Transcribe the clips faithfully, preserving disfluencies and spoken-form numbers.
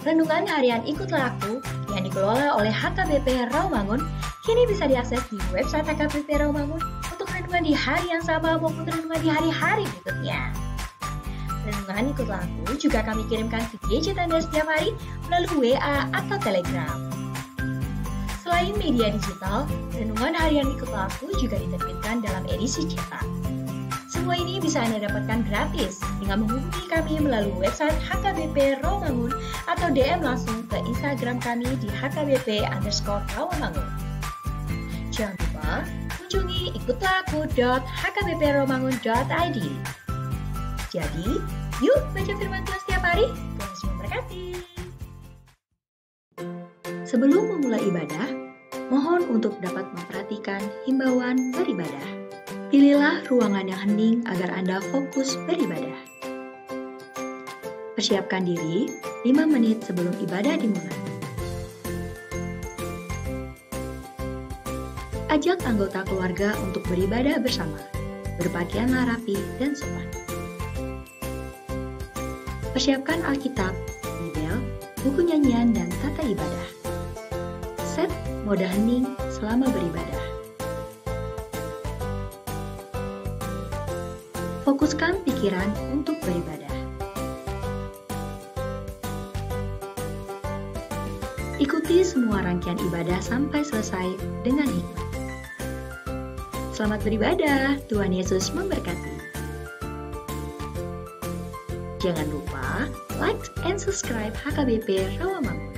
Renungan harian Ikutlah Aku yang dikelola oleh H K B P Rawamangun kini bisa diakses di website H K B P Rawamangun untuk renungan di hari yang sama maupun renungan di hari-hari berikutnya. Renungan Ikutlah Aku juga kami kirimkan ke gadget Anda setiap hari melalui W A atau Telegram. Selain media digital, renungan harian Ikutlah Aku juga diterbitkan dalam edisi cetak. Semua ini bisa Anda dapatkan gratis dengan menghubungi kami melalui website H K B P Rawamangun atau D M langsung ke Instagram kami di H K B P underscore Rawamangun. Jangan lupa kunjungi ikutlah aku dot H K B P rawamangun dot I D. Jadi, yuk baca firman Tuhan setiap hari. Tuhan Yesus memberkati. Sebelum memulai ibadah, mohon untuk dapat memperhatikan himbauan beribadah. Pilihlah ruangan yang hening agar Anda fokus beribadah. Persiapkan diri lima menit sebelum ibadah dimulai. Ajak anggota keluarga untuk beribadah bersama. Berpakaianlah rapi dan sopan. Persiapkan Alkitab, Bibel, buku nyanyian, dan tata ibadah. Set mode hening selama beribadah. Fokuskan pikiran untuk beribadah. Ikuti semua rangkaian ibadah sampai selesai dengan hikmat. Selamat beribadah, Tuhan Yesus memberkati. Jangan lupa like and subscribe H K B P Rawamangun.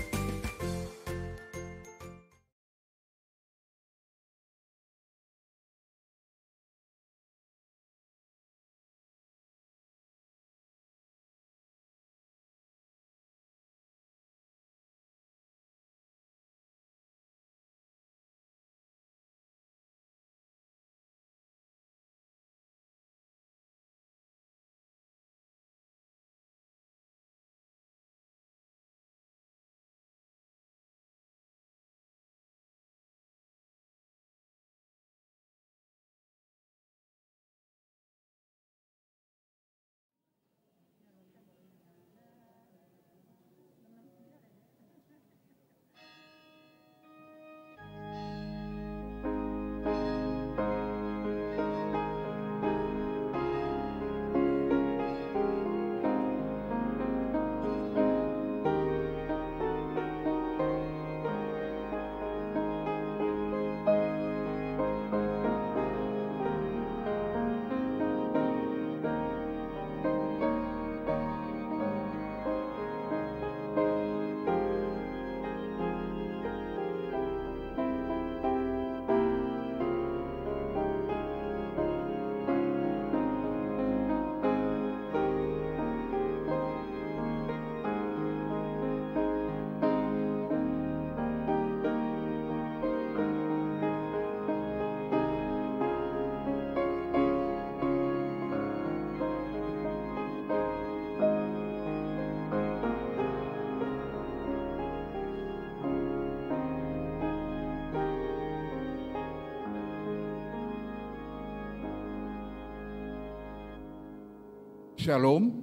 Shalom.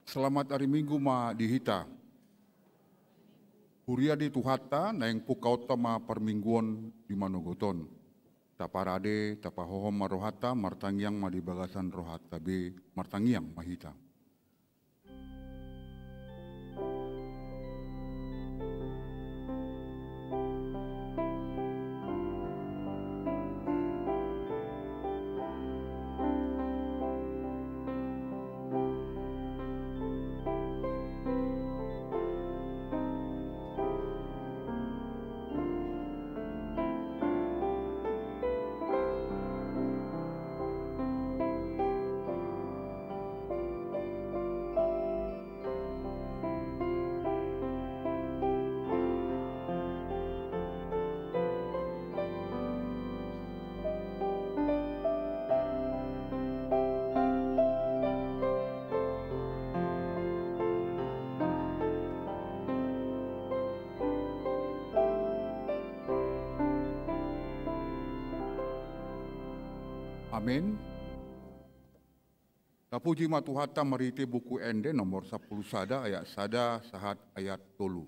Selamat hari Minggu ma di hita. Huria di Tuhanta, naeng pungkaonta ma parmingguon di manogot on. Taparade, tapahohom ma rohanta, martangiang ma di bagasan rohanta be, martangiang ma hita. Amen. Kita Puji ma Tuhanta marhite Buku Ende nomor sampulu sada ayat sada sahat ayat tolu.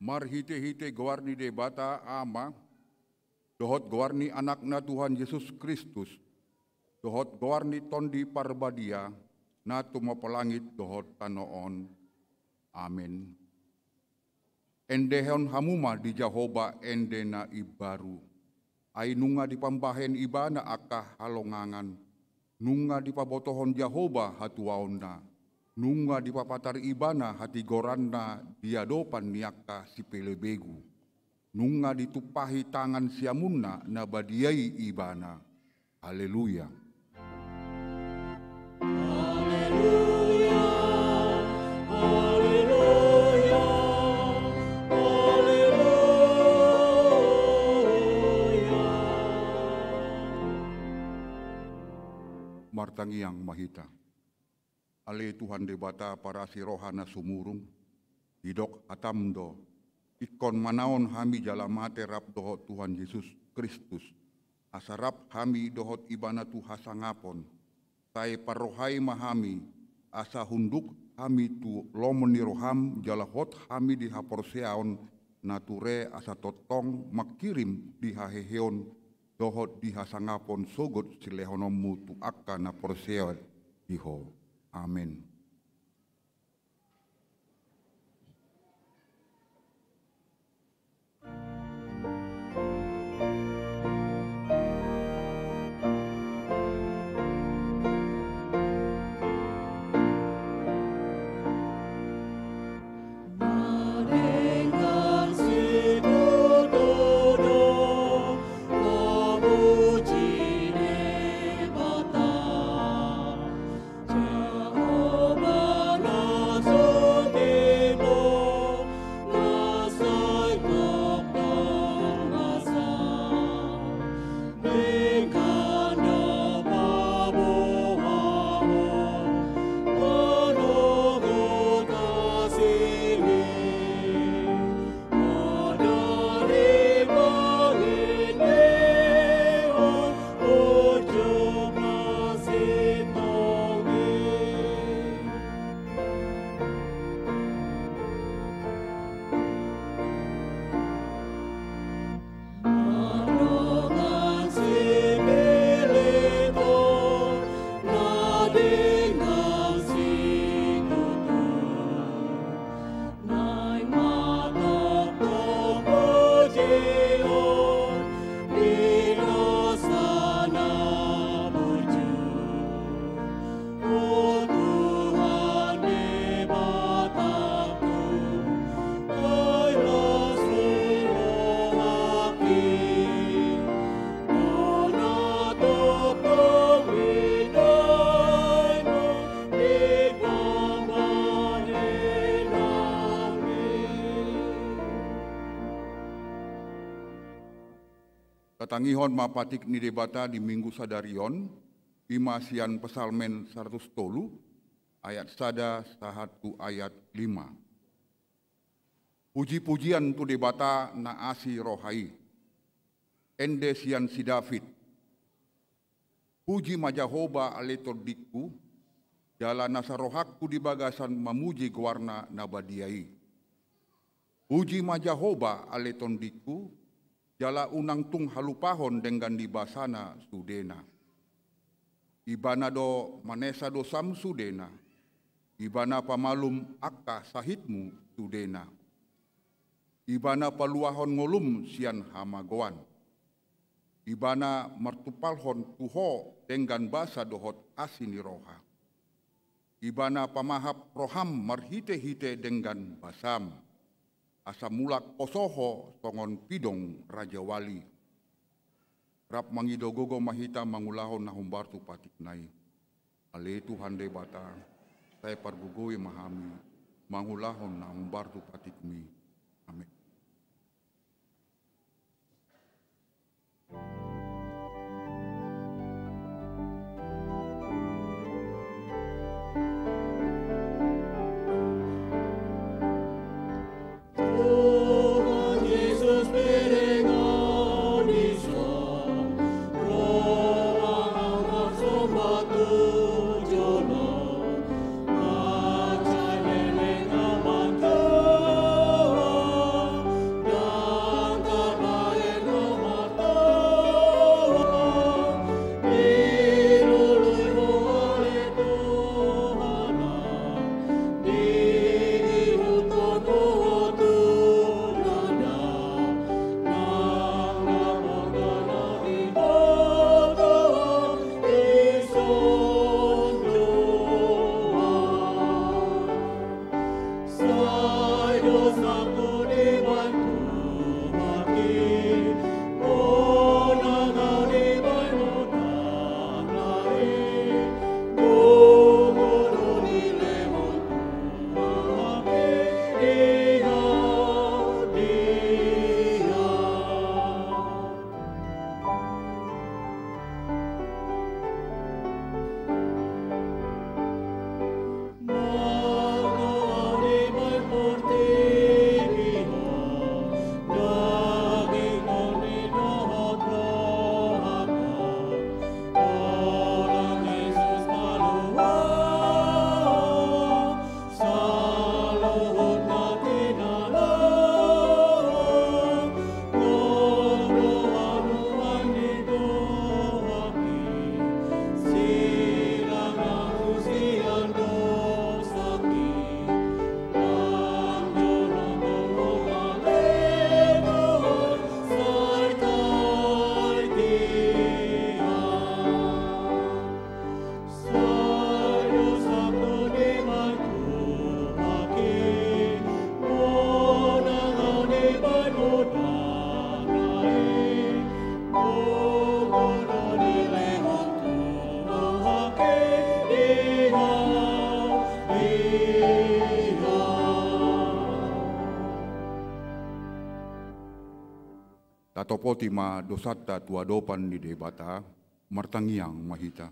Marhite-hite goar ni Debata Ama, dohot goar ni Anakna Tuhan Jesus Kristus, dohot goar ni Tondi Parbadia, na tumompa langit dohot tano on. Amen. Endehon hamu ma di Jahowa ende na imbaru. Ai nunga dipambahen Ibana angka halongangan. Nunga dipabotohon Jahowa hatuaonna. Nunga dipapatar Ibana hatigoranna di adopan ni angka sipelebegu. Nunga ditumpahi tangan siamunna na badia i Ibana. Haleluya. Haleluya, haleluya, haleluya. Martangiang ma hita. Ale Tuhan Debata parasi roha na sumurung, didok hataM do, ingkon manaon hami jala mate rap dohot Tuhan Jesus Kristus, asa rap hami dohot Ibana tu hasangapon. Sai parrohai ma hami, asa hunduk hami tu lomo ni rohaM jala hot hami di haporseaon na ture asa tongtong mangkirim di haheheon dohot di hasangapon sogot silehononMu tu angka na porsea di Ho. Amen. Tangihon ma patik ni Debata di Minggu sadari on, i ma sian Psalmen saratus tolu, ayat sada sahat tu ayat lima. Puji-pujian tu Debata na asi roha i. Ende sian si David. Puji ma Jahowa ale tondingku, jala nasa rohangku di bagasan mamuji goarna na badia i. Puji ma Jahowa ale tondingku, jala unang tung halupahon denggan ni basana sudena. Ibana do manesa dosam sudena, Ibana pamalum angka sahitmu sudena. Ibana paluahon ngolum sian hamagoan. Ibana martumpalhon tu ho denggan basa dohot asi ni roha. Ibana pamahap roham marhite-hite denggan basam, asa mulak poso ho songon pidong rajawali. Rap mangido gogo ma hita mangulahon na hombar tu patikna i. Ale Tuhan Debata, sai pargogoi ma hami mangulahon na hombar tu patikmi. Amen. Tatopoti ma dosanta tu adopan ni Debata, martangiang ma hita.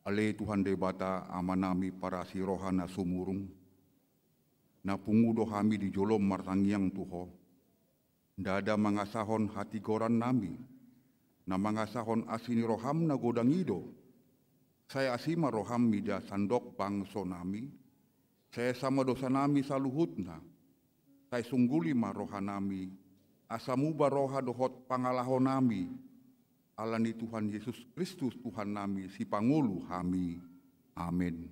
Ale Tuhan Debata, Amanami parasi roha na sumurung, na pungu do hami di jolom martangiang tu Ho. Ndada mangasahon hatigorannami, na mangasahon asi ni roham na godang i do. Sai asi ma roham mida sandok bangsonami, sai esa ma dosanami saluhutna, sai sungguli ma rohanami, asa muba roha dohot pangalahonami, ala ni Tuhan Jesus Kristus Tuhannami sipangolu hami. Amen.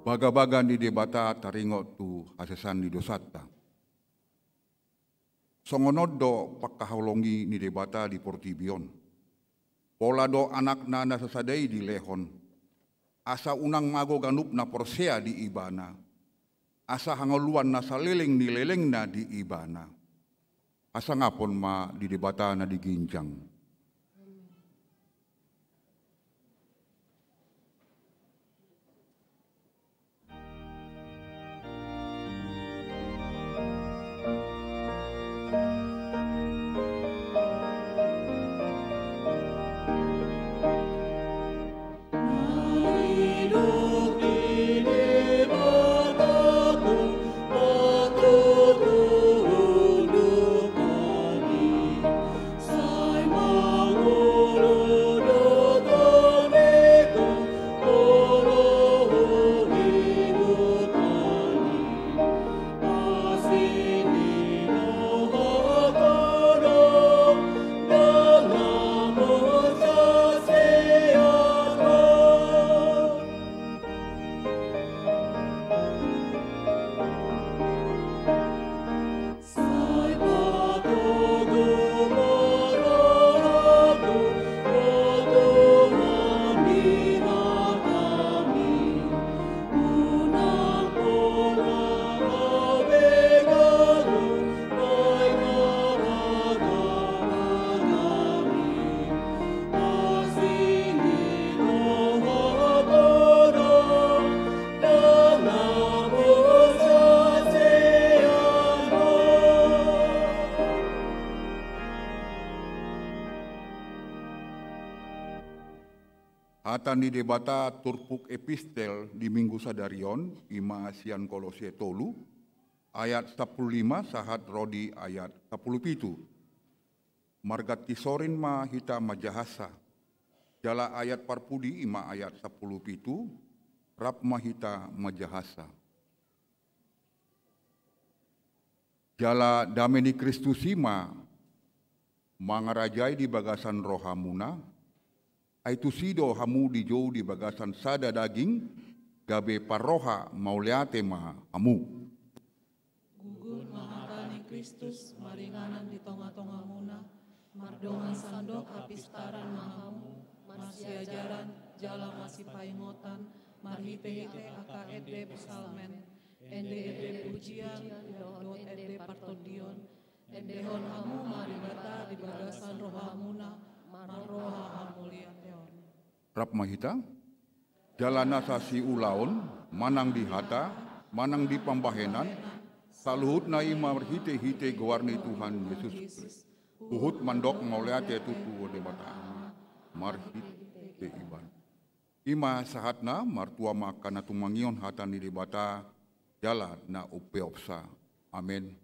Bagabaga ni Debata taringot tu hasesaan ni dosanta. Songon on do pangkaholongi ni Debata di portibi on. Pola do Anakna na sasada i dilehon, asa unang mago ganup na porsea di Ibana, asa hangoluan na saleleng ni lelengna di Ibana. Hasangapon ma di Debata na di ginjang. Hata ni Debata turpuk epistel di Minggu sadari on, i ma sian Kolose tolu, ayat sampulu lima sahat ro di ayat sampulu pitu. Marganti sorin ma hita manjahansa. Jala ayat parpudi i ma ayat sampulu pitu, rap ma hita manjahansa. Jala dame ni Kristus i ma mangarajai di bagasan rohamuna, ai tusi do hamu dijou di bagasan sada daging, gabe parroha mauliate ma hamu. Gugut ma hata ni Kristus maringanan di tongatongamuna, mardongan sandok hapistaran ma hamu, marsiajaran jala marsipaingotan, marhitehite angka ende psalmen, endeende pujian dohot ende partondion, endehon hamu ma Debata di bagasan rohamuna, marroha hamuliateon. Rap ma hita. Jala nasa siulaon, manang di hata, manang di pambahenan, saluhutna i marhitehite goar ni Tuhan Jesus Kristus, huhut mandok mauliate tutu tu Debata Ama, marhitehite Ibana. I ma sahatna. Martua ma angka na tumangihon hata ni Debata jala na umpeopsa. Amen.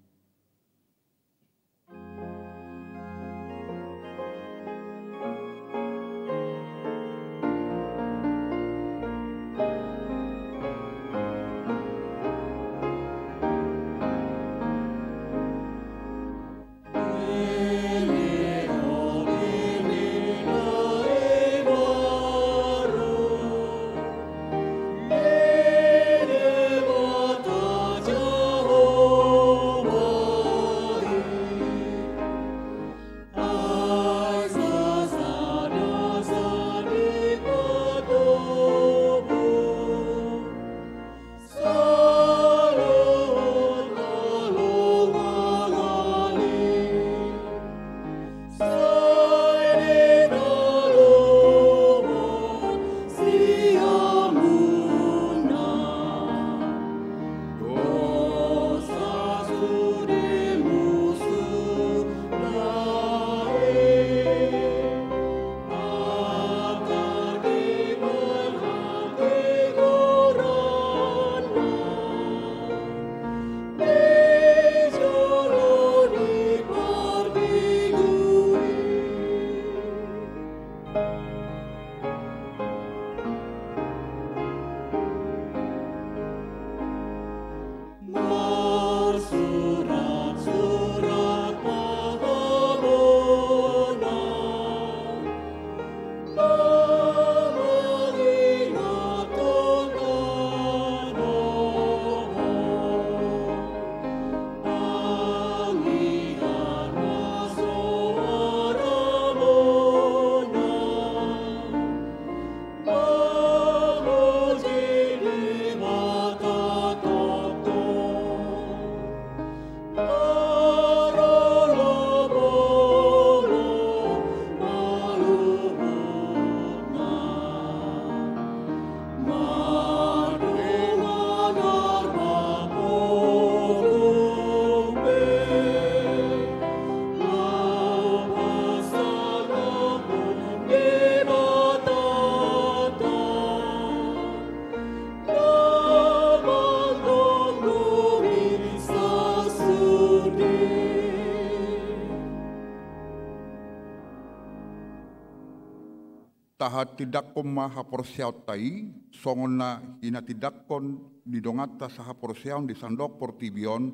Tahatindangkon ma haporseaonta i, songon na hinatindangkon ni donganta sahaporseaon di sandok portibi on,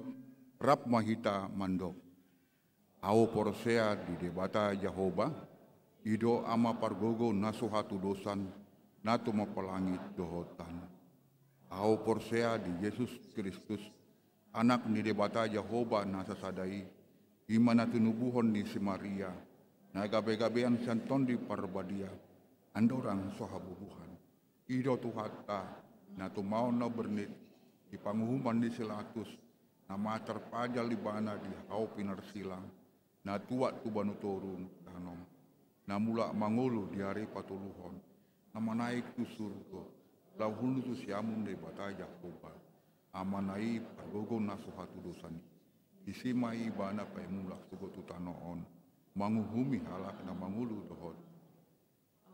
rap ma hita mandok. Ahu porsea di Debata Jahowa, i do Ama pargogo na so hatudosan, na tumompa langit dohot tano. Ahu porsea di Jesus Kristus, Anak ni Debata Jahowa na sasada i, i ma na tinubuhon ni si Maria, na gabe-gabean sian Tondi Parbadia, andorang so habubuhan. I do Tuhanta, na tumaon na bernit, di panguhuman ni si Latus, na matar pajal ibana di hau pinarsilang, na tuat tu banua toru tano, na mulak mangolu di ari patoluhon, na manaek tu surgo, laho hundul tu siamun Debata Jahowa, Amana i pargogo na so hatudosan i. Disi ma ibana paimulak sogot tu tano on, manguhumi halak na mangolu dohot.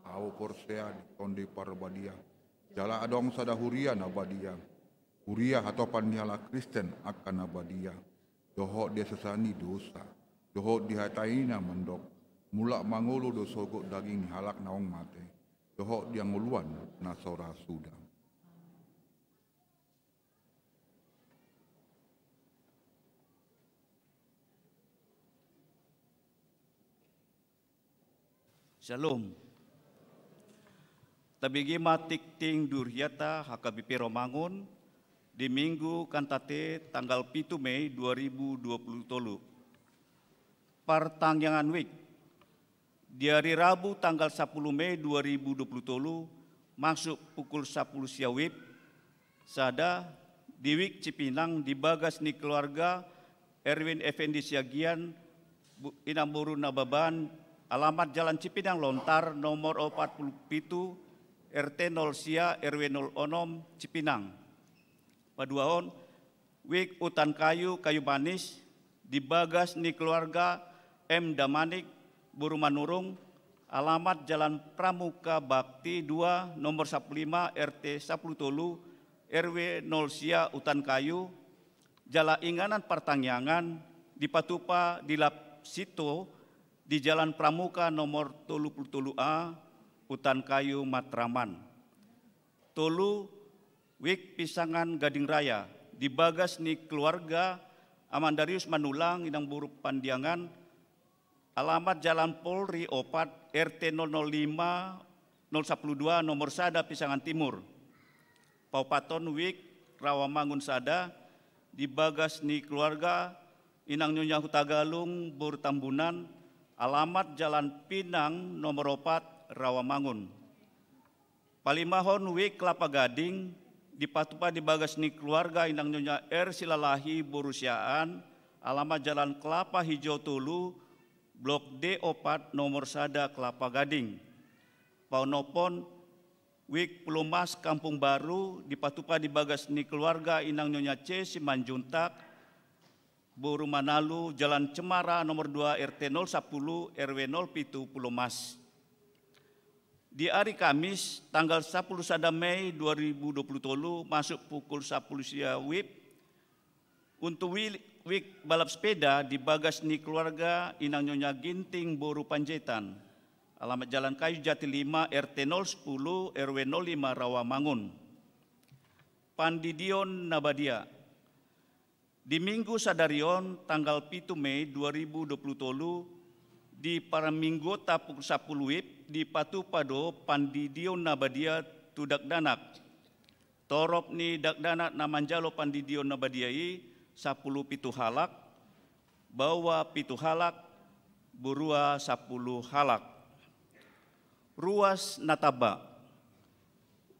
Ahu porsea di Tondi Parbadia, jala adong sada huria na badia, huria hatopan ni halak Kristen angka na badia, dohot di hasesaan ni dosa, dohot di hata i na mandok, mulak mangolu do sogot daging ni halak naung mate, dohot di hangoluan na so ra suda. Syalom. Tabege ma tingting di huria ta H K B P Rawamangun di Minggu Kantate tanggal pitu Mei dua ribu dua puluh tolu. Partangiangan wijk. Di ari Rabu tanggal sapuluh Mei dua ribu dua puluh tolu, masuk pukul sapuluh sia wib, sada, di wijk Cipinang di bagas ni keluarga Erwin Effendi Siagian, Bu-, Inang Boru Nababan, alamat Jalan Cipinang Lontar, nomor opat puluh pitu, R T nol sia, R W nol onom, Cipinang. Paduahon, wijk Hutan Kayu, Kayu Manis, di bagas ni keluarga M Damanik, Boru Manurung, alamat Jalan Pramuka Bakti dua, nomor sapuluh lima, R T sapuluh tolu, R W nol sia, Hutan Kayu, jala inganan partangiangan dipatupa di Lapsito di Jalan Pramuka nomor tolu puluh tolu A, Hutan Kayu, Matraman. Tolu, wijk Pisangan Gading Raya, di bagas ni keluarga Amang Darius Manulang, Inang Boru Pandiangan, alamat Jalan Polri opat, R T nol nol lima, nol sapuluh dua, nomor sada, Pisangan Timur. Paopathon, wijk Rawamangun sada, di bagas ni keluarga Inang Nyonya Hutagalung, Boru Tambunan, alamat Jalan Pinang nomor opat, Rawamangun. Palimahon, wijk Kelapa Gading, dipatupa di bagas ni keluarga Inang Nyonya R Silalahi, Boru Siahaan, alamat Jalan Kelapa Hijau tolu, Blok D opat, nomor sada, Kelapa Gading. Paonomhon, wijk Pulomas, Kampung Baru, dipatupa di bagas ni keluarga Inang Nyonya C Simanjuntak, Boru Manalu, Jalan Cemara nomor dua, R T nol sapuluh, R W nol pitu, Pulomas. Di ari Kamis, tanggal sapuluh sada Mei dua ribu dua puluh tolu, masuk pukul sapuluh sia wib, untuk wi-, wijk balap sepeda di bagas ni keluarga Inang Nyonya Ginting, Boru Panjaitan. Alamat Jalan Kayu Jati lima, R T nol sepuluh, R W nol lima, Rawamangun. Pandidion na badia. Di Minggu sadari on, tanggal pitu Mei dua ribu dua puluh tolu, di paramingguonta pukul sapuluh wib, dipatupa do pandidion na badia tu dakdanak. Torop ni dakdanak na manjalo pandidion na badia i, sapuluh pitu halak, baoa pitu halak, borua sapuluh halak. Ruas na tamba.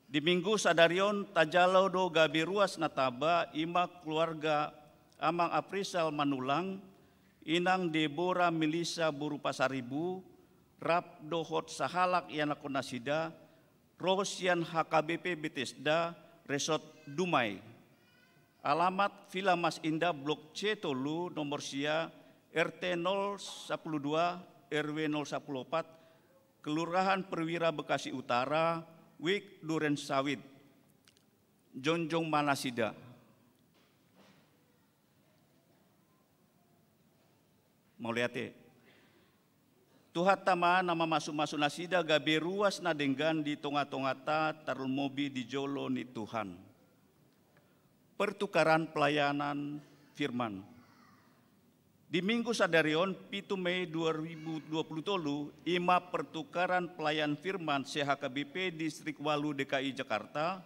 Di Minggu sadari on tajalo do gabe ruas na tamba, i ma keluarga Amang Aprisal Manulang, Inang Debora Melisa, Boru Pasaribu, rap dohot sahalak ianakhon nasida, ro sian H K B P Betesda, Resort Dumai. Alamat Villa Mas Indah, Blok C tolu, nomor sia, R T nol sapuluh dua, R W nol sapuluh opat, Kelurahan Perwira, Bekasi Utara, wijk Duren Sawit. Jongjong ma nasida. Mauliate. Tuhanta ma na mamasumasu nasida gabe ruas na denggan di tongatonganta, tarlumobi di jolo ni Tuhan. Pertukaran pelayanan firman. Di Minggu sadari on, pitu Mei dua ribu dua puluh tolu, i ma pertukaran pelayan firman se-H K B P Distrik Walu D K I Jakarta,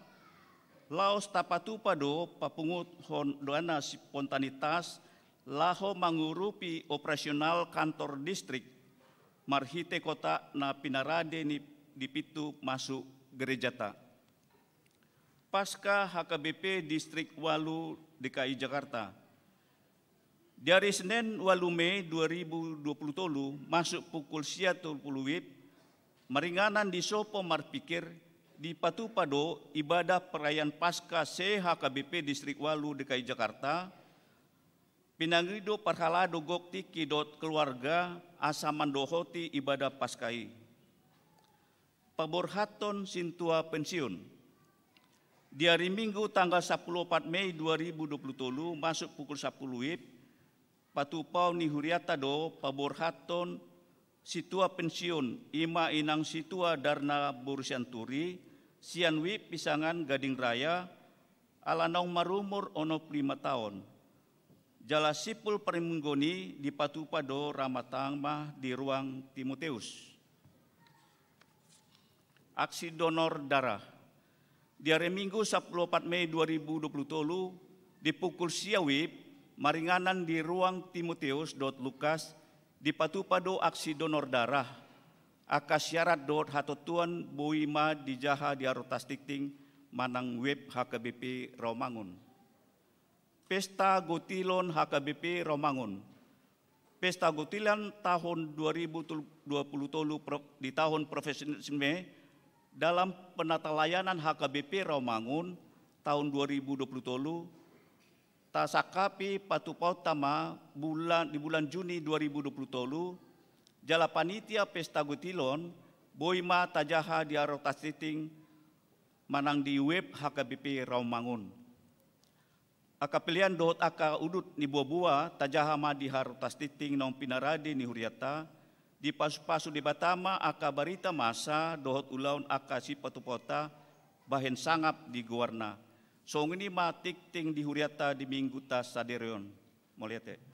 laos tapatupa do papunguthon dana spontanitas laho mangurupi operasional kantor distrik, marhite kotak na pinarade ni di pintu masuk gerejata. Paskah H K B P Distrik Walu D K I Jakarta. Di ari Senen, walu Mei dua ribu dua puluh tolu, masuk pukul sia tolu pulu WIB, maringanan di sopo marpikir, dipatupa do ibadah perayaan Paskah se-H K B P Distrik Walu D K I Jakarta, pinangido parhalado gok tingki dohot keluarga asa mandohoti ibadah Paskah i. Paborhathon sintua pensiun. Di ari Minggu tanggal sampulu opat Mei dua ribu dua puluh tolu, masuk pukul sampulu WIB, patupaon ni hurianta do paborhathon sintua pensiun, i ma inang sintua Darna boru Sianturi, sian WIB Pisangan Gading Raya, ala naung marumur onom pulu lima taon. Jala simpul parimingguon i dipatupa do Rama Tama di ruang Timoteus. Aksi donor darah. Di ari Minggu sampulu opat Mei dua ribu dua puluh tolu, di pukul sia WIB, maringanan di ruang Timoteus dohot Lukas, dipatupa do aksi donor darah. Angka syarat dohot hatontuan boi ma dijaha di Arotas Tingting manang WIB H K B P Rawamangun. Pesta Gotilon H K B P Rawamangun. Pesta Gotilon tahun dua ribu dua puluh tolu pro-, di tahun profesionalisme dalam penatalayanan H K B P Rawamangun tahun dua ribu dua puluh tolu, tasangkapi patupaonta ma bulan, di bulan Juni dua ribu dua puluh tolu, jala panitia Pesta Gotilon boi ma tajaha di Arotas Tingting manang di WIB H K B P Rawamangun. Angka pelean dohot angka udut ni boaboa tajaha ma di Arotas Tingting naung pinarade ni hurianta, dipasupasu Debata ma angka barita masa dohot ulaon angka sipatupaonta bahen sangap di goarna. Songon i ma tingting di hurianta di Mingguta sadari on. Mauliate.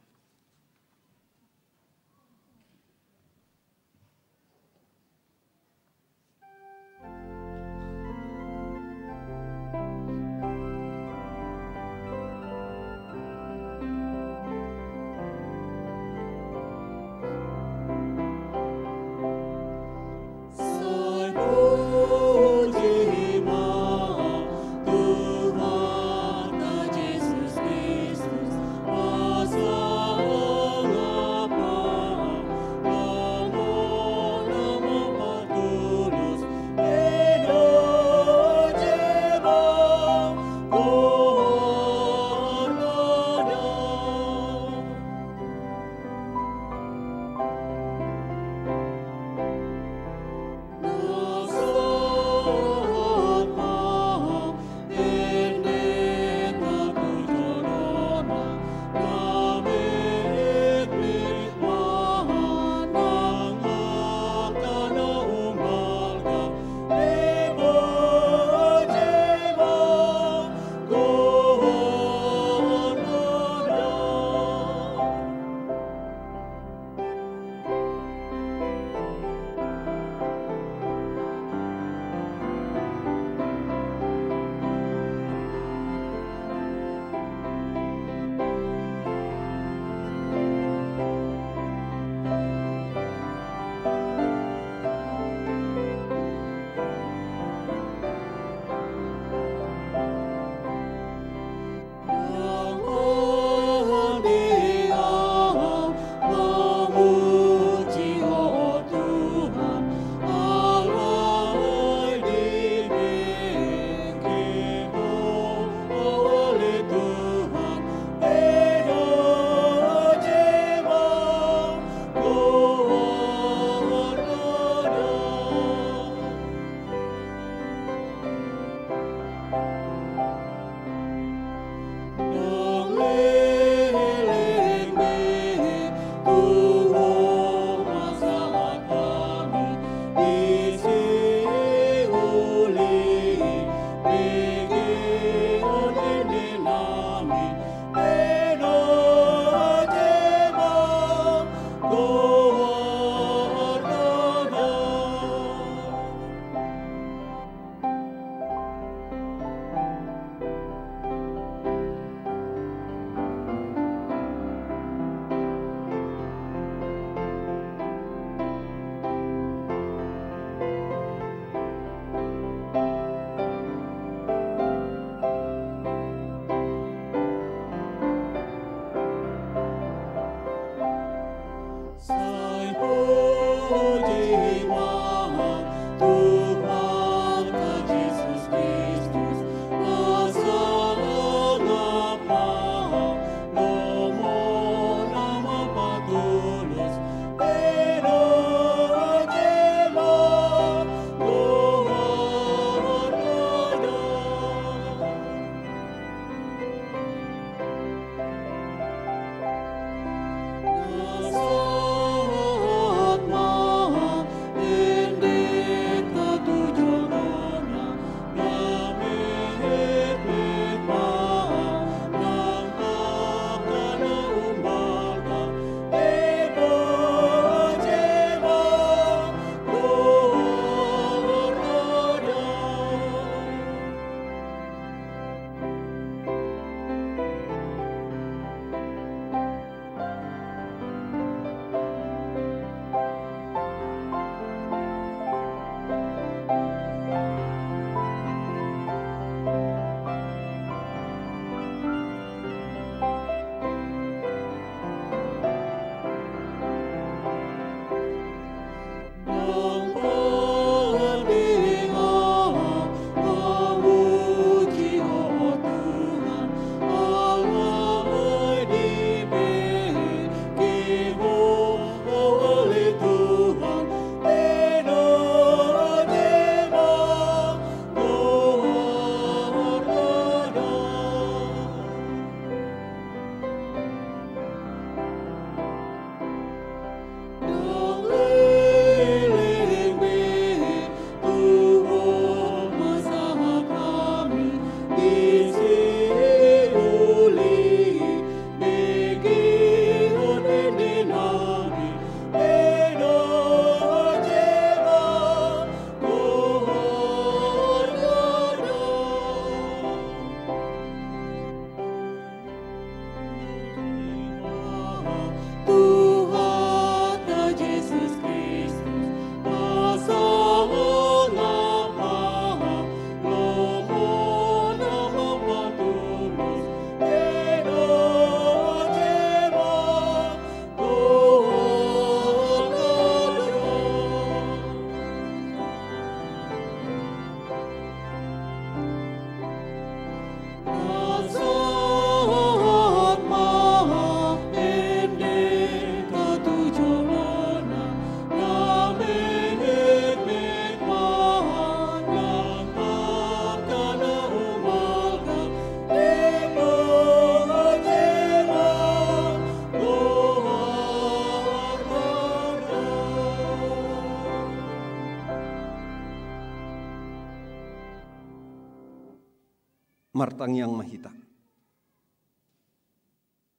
Martangiang ma hita.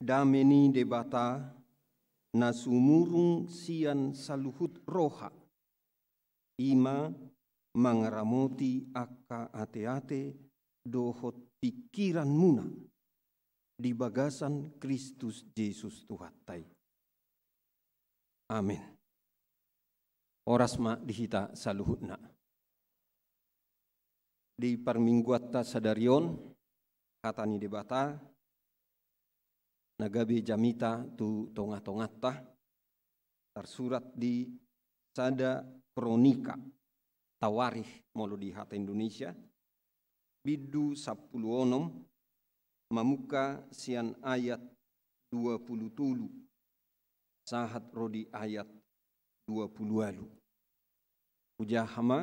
Dame ni Debata na sumurung sian saluhut roha, i ma mangaramoti angka ateate dohot pingkiranmuna di bagasan Kristus Jesus Tuhanta i. Amen. Horas ma di hita saluhutna. Di parmingguanta sadari on, hata ni Debata na gabe jamita tu tongatonganta, tarsurat di Sada Kronika, Tawarikh molo di hata Indonesia, bindu sampulu onom, mamungka sian ayat dua pulu tolu sahat ro di ayat dua pulu ualu. Hujaha ma,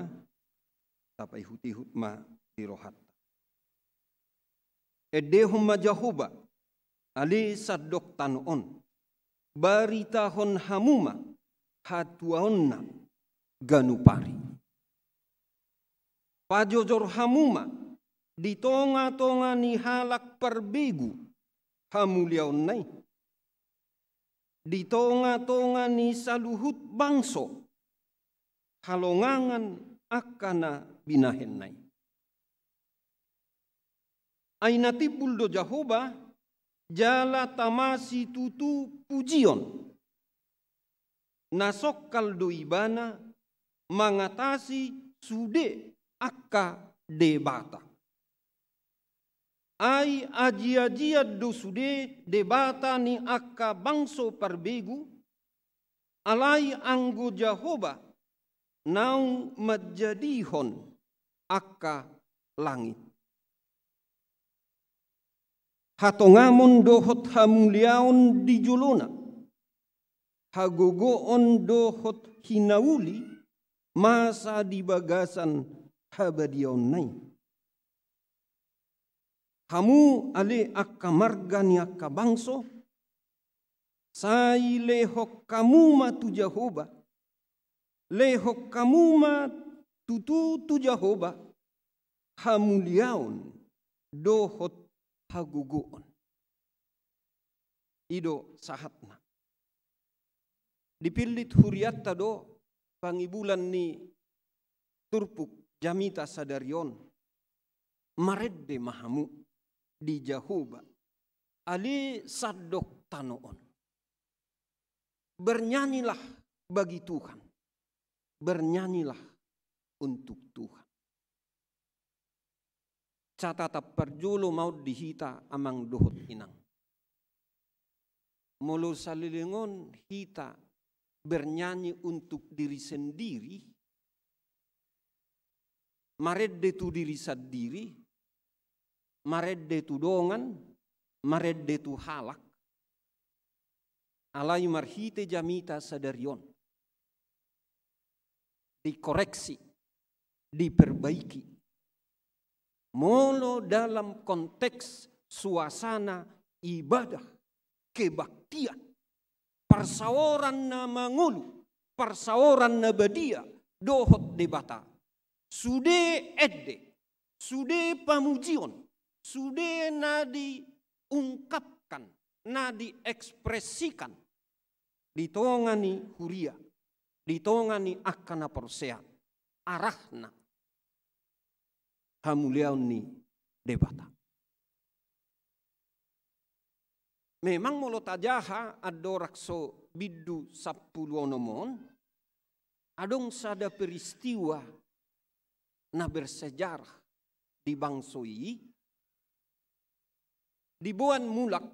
tapaihutihut ma di rohanta. Endehon ma Jahowa, ale sandok tano on, baritahon hamu ma hatuaonna ganup ari. Pajojor hamu ma di tongatonga ni halak parbegu hamuliaonna i, di tongatonga ni saluhut bangso halongangan angka na binahenna i. Ai na timbul do Jahowa, jala tama situtu pujion. Na songkal do Ibana mangatasi sude angka debata. Ai ajiajian do sude debata ni angka bangso parbegu, alai anggo Jahowa naung manjadihon angka langit. Hatongamon dohot hamuliaon di jolona, hagogoon dohot hinauli masa di bagasan habadiaonna i. Hamu ale angka marga ni angka bangso, sai lehon hamu ma tu Jahowa, lehon hamu ma tutu tu Jahowa hamuliaon dohot hagogoon. I do sahatna. Dipillit hurianta do pangibulan ni turpuk jamita sadari on. Marende ma hamu di Jahowa, ale sandok tano on. Bernyanyilah bagi Tuhan. Bernyanyilah untuk Tuhan. Catatan parjolo ma on di hita, amang dohot inang. Molo saleleng on hita bernyanyi untuk diri sendiri, marende tu diri sandiri, marende tu dongan, marende tu halak, alai marhite jamita sadari on, dikoreksi, diperbaiki. Molo dalam konteks suasana ibadah, kebaktian, parsaoran na mangolu, parsaoran na badia dohot Debata, sude ende, sude pamujion, sude na diungkapkan, na diekspresikan di tonga ni huria, di tonga ni angka na porsea, arahna hamuliaon ni Debata. Memang molo tajaha andorang so bindu sampulu onom on, adong sada peristiwa na bersejarah di bangso i, diboan mulak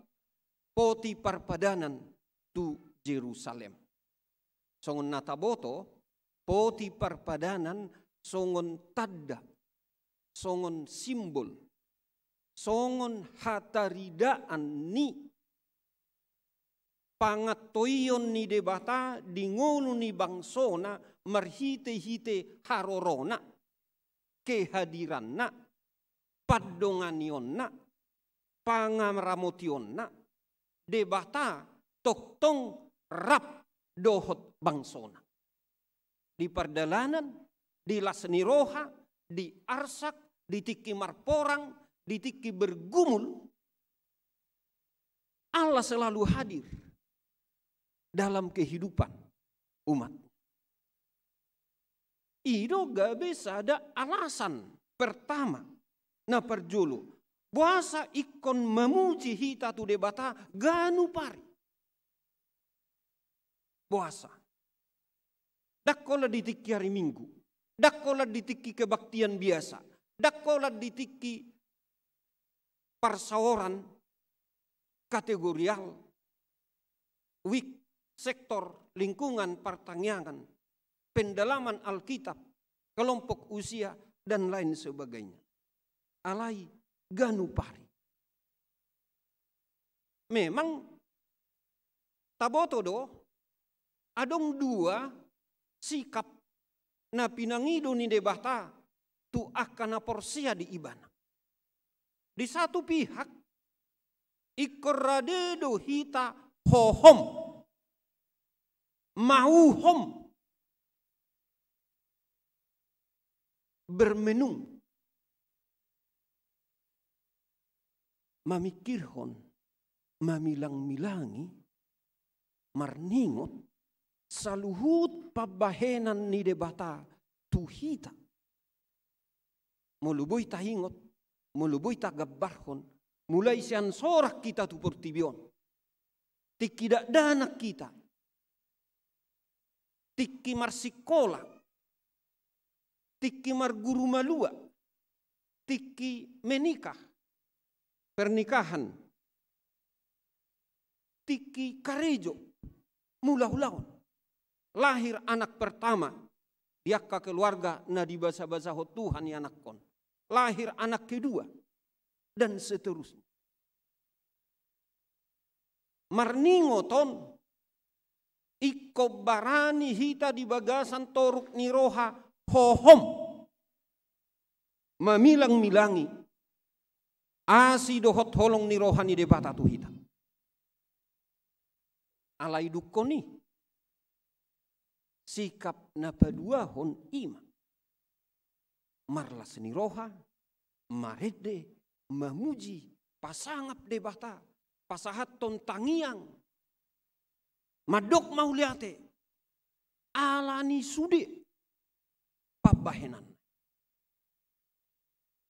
poti parpadanan tu Jerusalem. Songon na taboto, poti parpadanan songon tanda, songon simbol, songon hataridaan ni pangantoion ni Debata di ngolu ni bangsona marhitehite harorona, kehadiranna, pandonganionna, pangaramotionna, Debata tongtong rap dohot bangsona. Di pardalanan, di las ni roha, di arsak, di tingki marporang, di tingki bergumul, Allah selalu hadir dalam kehidupan umat. I do gabe sada alasan pertama na parjolo, boasa ingkon mamuji hita tu Debata ganup ari. Boasa? Ndang holan di tingki ari Minggu, ndang holan di tingki kebaktian biasa, ndang holan di tingki parsaoran kategorial, wijk, sektor, lingkungan, partangiangan, pendalaman Alkitab, kelompok usia, dan lain sebagainya. Alai ganup ari. Memang taboto do, adong dua sikap na pinangido ni Debata tu angka na porsea di Ibana. Di satu pihak, ingkon rade do hita hohom, mauhom, bermenung, mamingkirhon, mamilang-milangi, marningot saluhut pambahenan ni Debata tu hita. Molo boi taingot, molo boi tagambarhon, mulai sian sorak hita tu portibi on, tingki dakdanak hita, tingki marsikola, tingki marguru malua, tingki menikah, pernikahan, tingki karejo, mangula ulaon, lahir anak pertama di angka keluarga na dibasabasahon Tuhan i anakkon, lahir anak kedua, dan seterusnya. Marningot on, ingkon barani hita di bagasan toruk ni roha hohom, mamilang-milangi asi dohot holong ni roha ni Debata tu hita. Alai dungkon i, sikap na paduahon i ma marlas ni roha, marende, mamuji, pasangap Debata, pasahathon tangiang, mandok mauliate, ala ni sude pambahenan.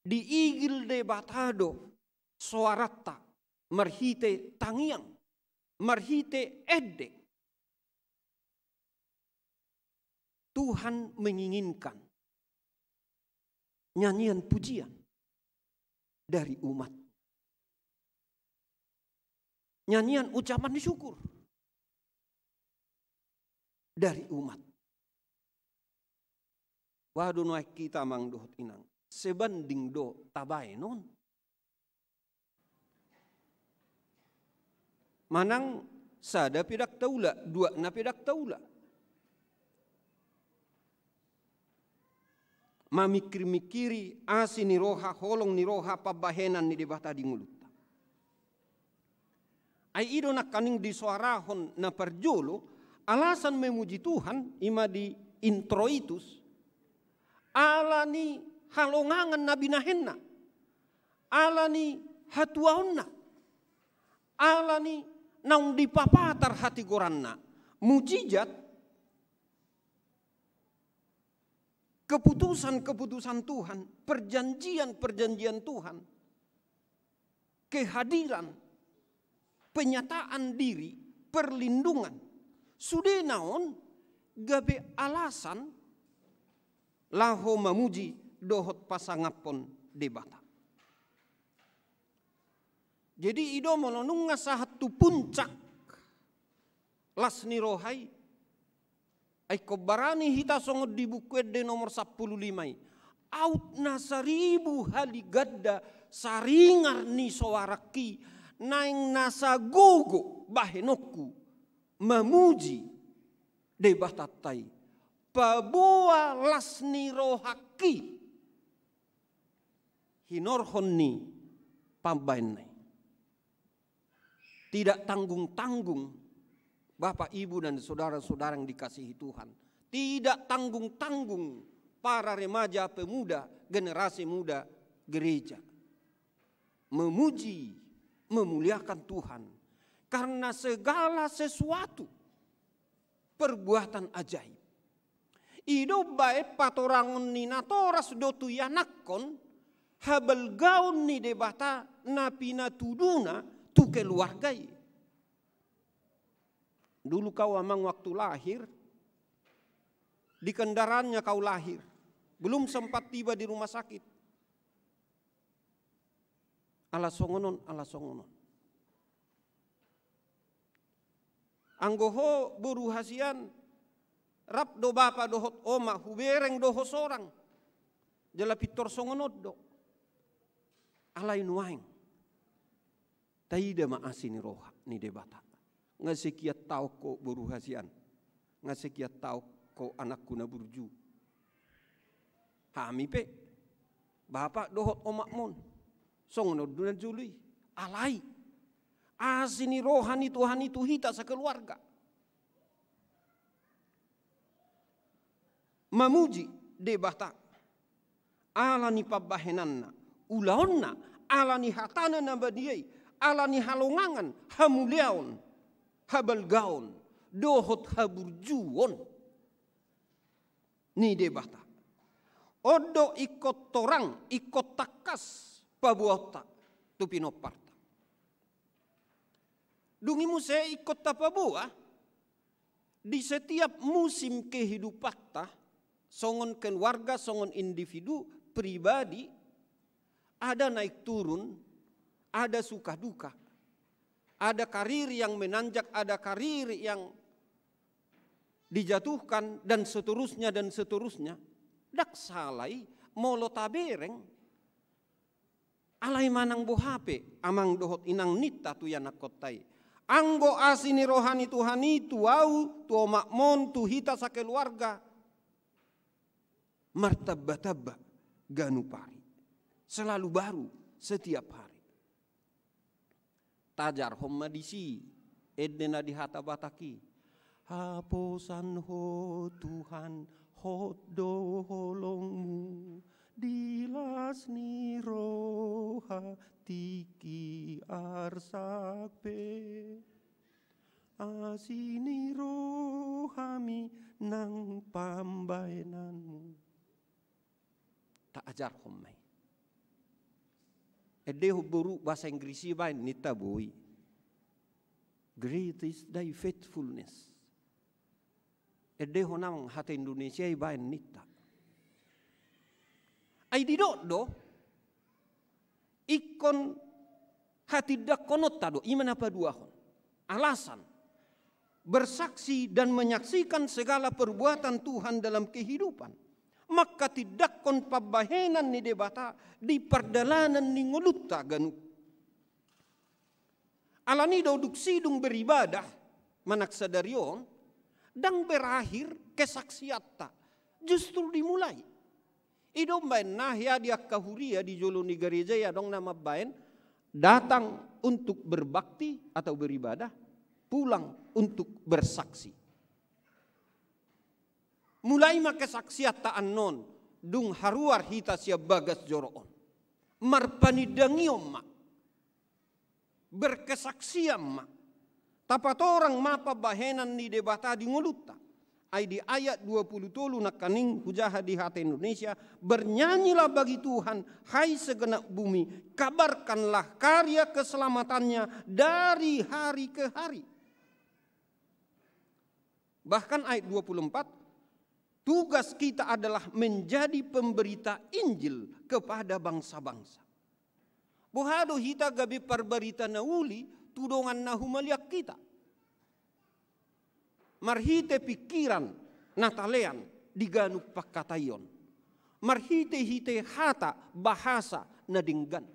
Diigil Debata do soaranta marhite tangiang, marhite ende. Tuhan menginginkan nyanyian pujian dari umat. Nyanyian ucapan syukur dari umat. Boha do nuaeng hita, amang dohot inang, sebanding do tabaen on? Manang sada pe ndang taula, dua na pe ndang taula. Mamingkir-mingkiri asi ni roha, holong ni roha, pambahenan ni Debata di ngolunta. Ai i do nangkaning disoarahon na parjolo, alasan memuji Tuhan, i ma di introitus, ala ni halongangan na binahenna, ala ni hatuaonna, ala ni naung dipapatar hatigoranna, mujizat, keputusan-keputusan Tuhan, perjanjian-perjanjian Tuhan, kehadiran, penyataan diri, perlindungan. Sudena on gabe alasan laho mamuji dohot pasangaphon Debata. Jadi i do molo nunga sahat tu puncak las ni roha i, ai ingkon barani hita songon di Buku Ende nomor sampulu lima i. Aut na saribu hali ganda saringar ni soarangki, naeng na sagogo bahenonku mamuji Debatanta i. Paboa las ni rohangki hinorhon ni pambahenna i. Tidak tanggung-tanggung, Bapak, Ibu, dan saudara-saudara yang dikasihi Tuhan, tidak tanggung-tanggung para remaja, pemuda, generasi muda gereja. memuji, memuliakan Tuhan karena segala sesuatu perbuatan ajaib. I do umbaen patorangon ni natoras do tu ianakhon habalgaon ni Debata na pinatuduna tu keluarga i. Dulu kau, Amang, waktu lahir, di kendaraannya kau lahir, belum sempat tiba di rumah sakit. Ala songon on, ala songon on. Anggo ho boru hasian, rap do bapa dohot omak, hubereng do ho sorang. Jala pintor songon on do. Alai nuaeng taida ma asi ni roha ni Debata. Nga sekian taon ho boru hasian, nga sekian taon ho anakku na burju. Hami pe, bapa dohot omakmon, songon on do na jolo i. Alai asi ni roha ni Tuhan i tu hita sakeluarga. Mamuji Debata ala ni pambahenanna, ulaonna, ala ni hatana na badia i, ala ni halongangan, hamuliaon, habalgaon dohot haburjuon ni Debata. On do ingkon torang, ingkon tangkas paboaonta tu pinomparta. Dung i muse ingkon tapaboa, di setiap musim kehidupanta, songon keluarga, songon individu, pribadi, ada naik turun, ada suka duka, ada karir yang menanjak, ada karir yang dijatuhkan, dan seterusnya, dan seterusnya. Ndang sala i molo tabereng. Alai manang boha pe, Amang dohot Inang, ninta tu ianakkonta i, anggo asi ni roha ni Tuhan i tu ahu, tu omakmon, tu hita sakeluarga, martambatamba ganup ari, selalu baru setiap hari. Tajarhon ma disi ende na di hata Batak i: Haposan Ho Tuhan, hot do holongmu, di las ni roha tingki arsak pe, asi ni rohami nang pambahenanmu. Taajarhon ma i. Endehon boru, bahasa Inggris i baen ninta boi. Great is thy faithfulness. Endehon, Amang, hata Indonesia i baen ninta. Ai didok do, ingkon hatindangkononta do, i ma na paduahon. Alasan bersaksi dan menyaksikan segala perbuatan Tuhan dalam kehidupan. Manghatindanghon pambahenan ni Debata di pardalanan ni ngolunta ganup. Alani do dung sidung beribadah manang sadari on, ndang berakhir kesaksianta, justru dimulai. I do umbaen na hea di angka huria di jolo ni gareja i adong na mambaen, datang untuk berbakti atau beribadah, pulang untuk bersaksi. Mulai ma kesaksianta annon, dung haruar hita sian bagas joro on. Marpanindangion ma. Berkesaksian ma. Tapatorang ma pambahenan ni Debata di ngolunta. Ai di ayat dua puluh tolu nangkaning hujaha di hata Indonesia, "Bernyanyilah bagi Tuhan, hai segenap bumi, kabarkanlah karya keselamatannya dari hari ke hari." Bahkan ayat dua puluh empat, "Tugas kita adalah menjadi pemberita Injil kepada bangsa-bangsa." Boha do hita gabe parbarita na uli tu dongan na humaliang hita? Marhite pingkiran na talean di ganup pangkataion. Marhite-hite hata bahasa na denggan.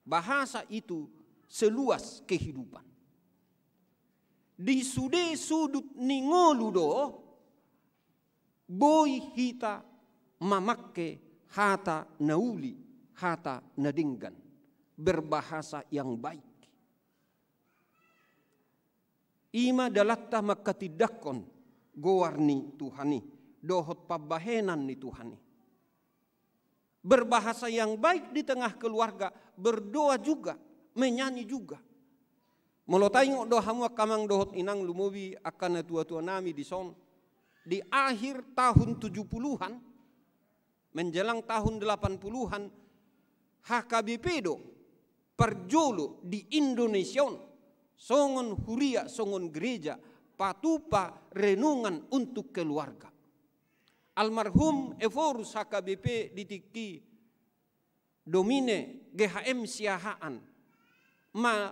Bahasa itu seluas kehidupan. Di sude sudut ni ngolu do boi hita mamangke hata na uli, hata na denggan, berbahasa yang baik. I ma dalanta manghatindanghon goar ni Tuhan i, dohot pambahenan ni Tuhan i. berbahasa yang baik di tengah keluarga, berdoa juga, menyanyi juga. Molo taingot do hamu angka amang dohot inang, lumobi angka na tua-tua nami dison, di akhir tahun tujuh puluhan, menjelang tahun delapan puluhan, H K B P do parjolo di Indonesia on songon huria, songon gereja, patupa renungan untuk keluarga. Almarhum Ephorus H K B P di tingki Domine G H M Siahaan ma-,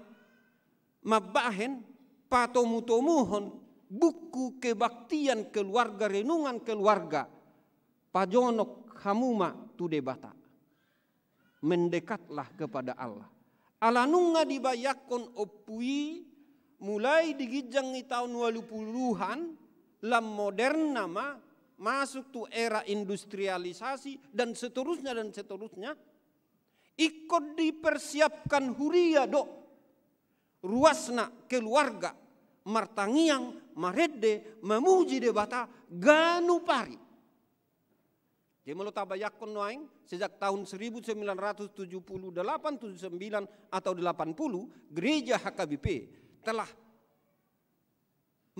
mambahen patomu-tomuhon buku kebaktian keluarga, renungan keluarga, pajonok hamu ma tu Debata. Mendekatlah kepada Allah. Ala nunga dibayangkon ompu i, mulai di ginjang ni tahun walu puluhan, lam modern nama, masuk tu era industrialisasi, dan seterusnya, dan seterusnya, ingkon dipersiapkan huria do ruasna keluarga, martangiang, marende, mamuji Debata, ganup ari. Jadi molo tabayangkon nuaeng, sejak tahun seribu sembilan ratus tujuh puluh delapan, tujuh sembilan atau delapan puluh, gereja H K B P telah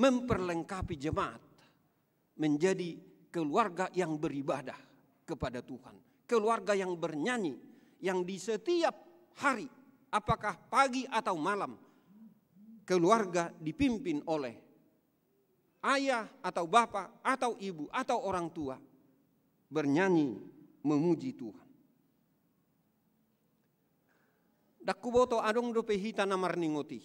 memperlengkapi jemaat menjadi keluarga yang beribadah kepada Tuhan, keluarga yang bernyanyi, yang di setiap hari, apakah pagi atau malam, keluarga dipimpin oleh ayah atau bapak atau ibu atau orang tua bernyanyi memuji Tuhan. Ndang huboto adong dope hita na marningot i.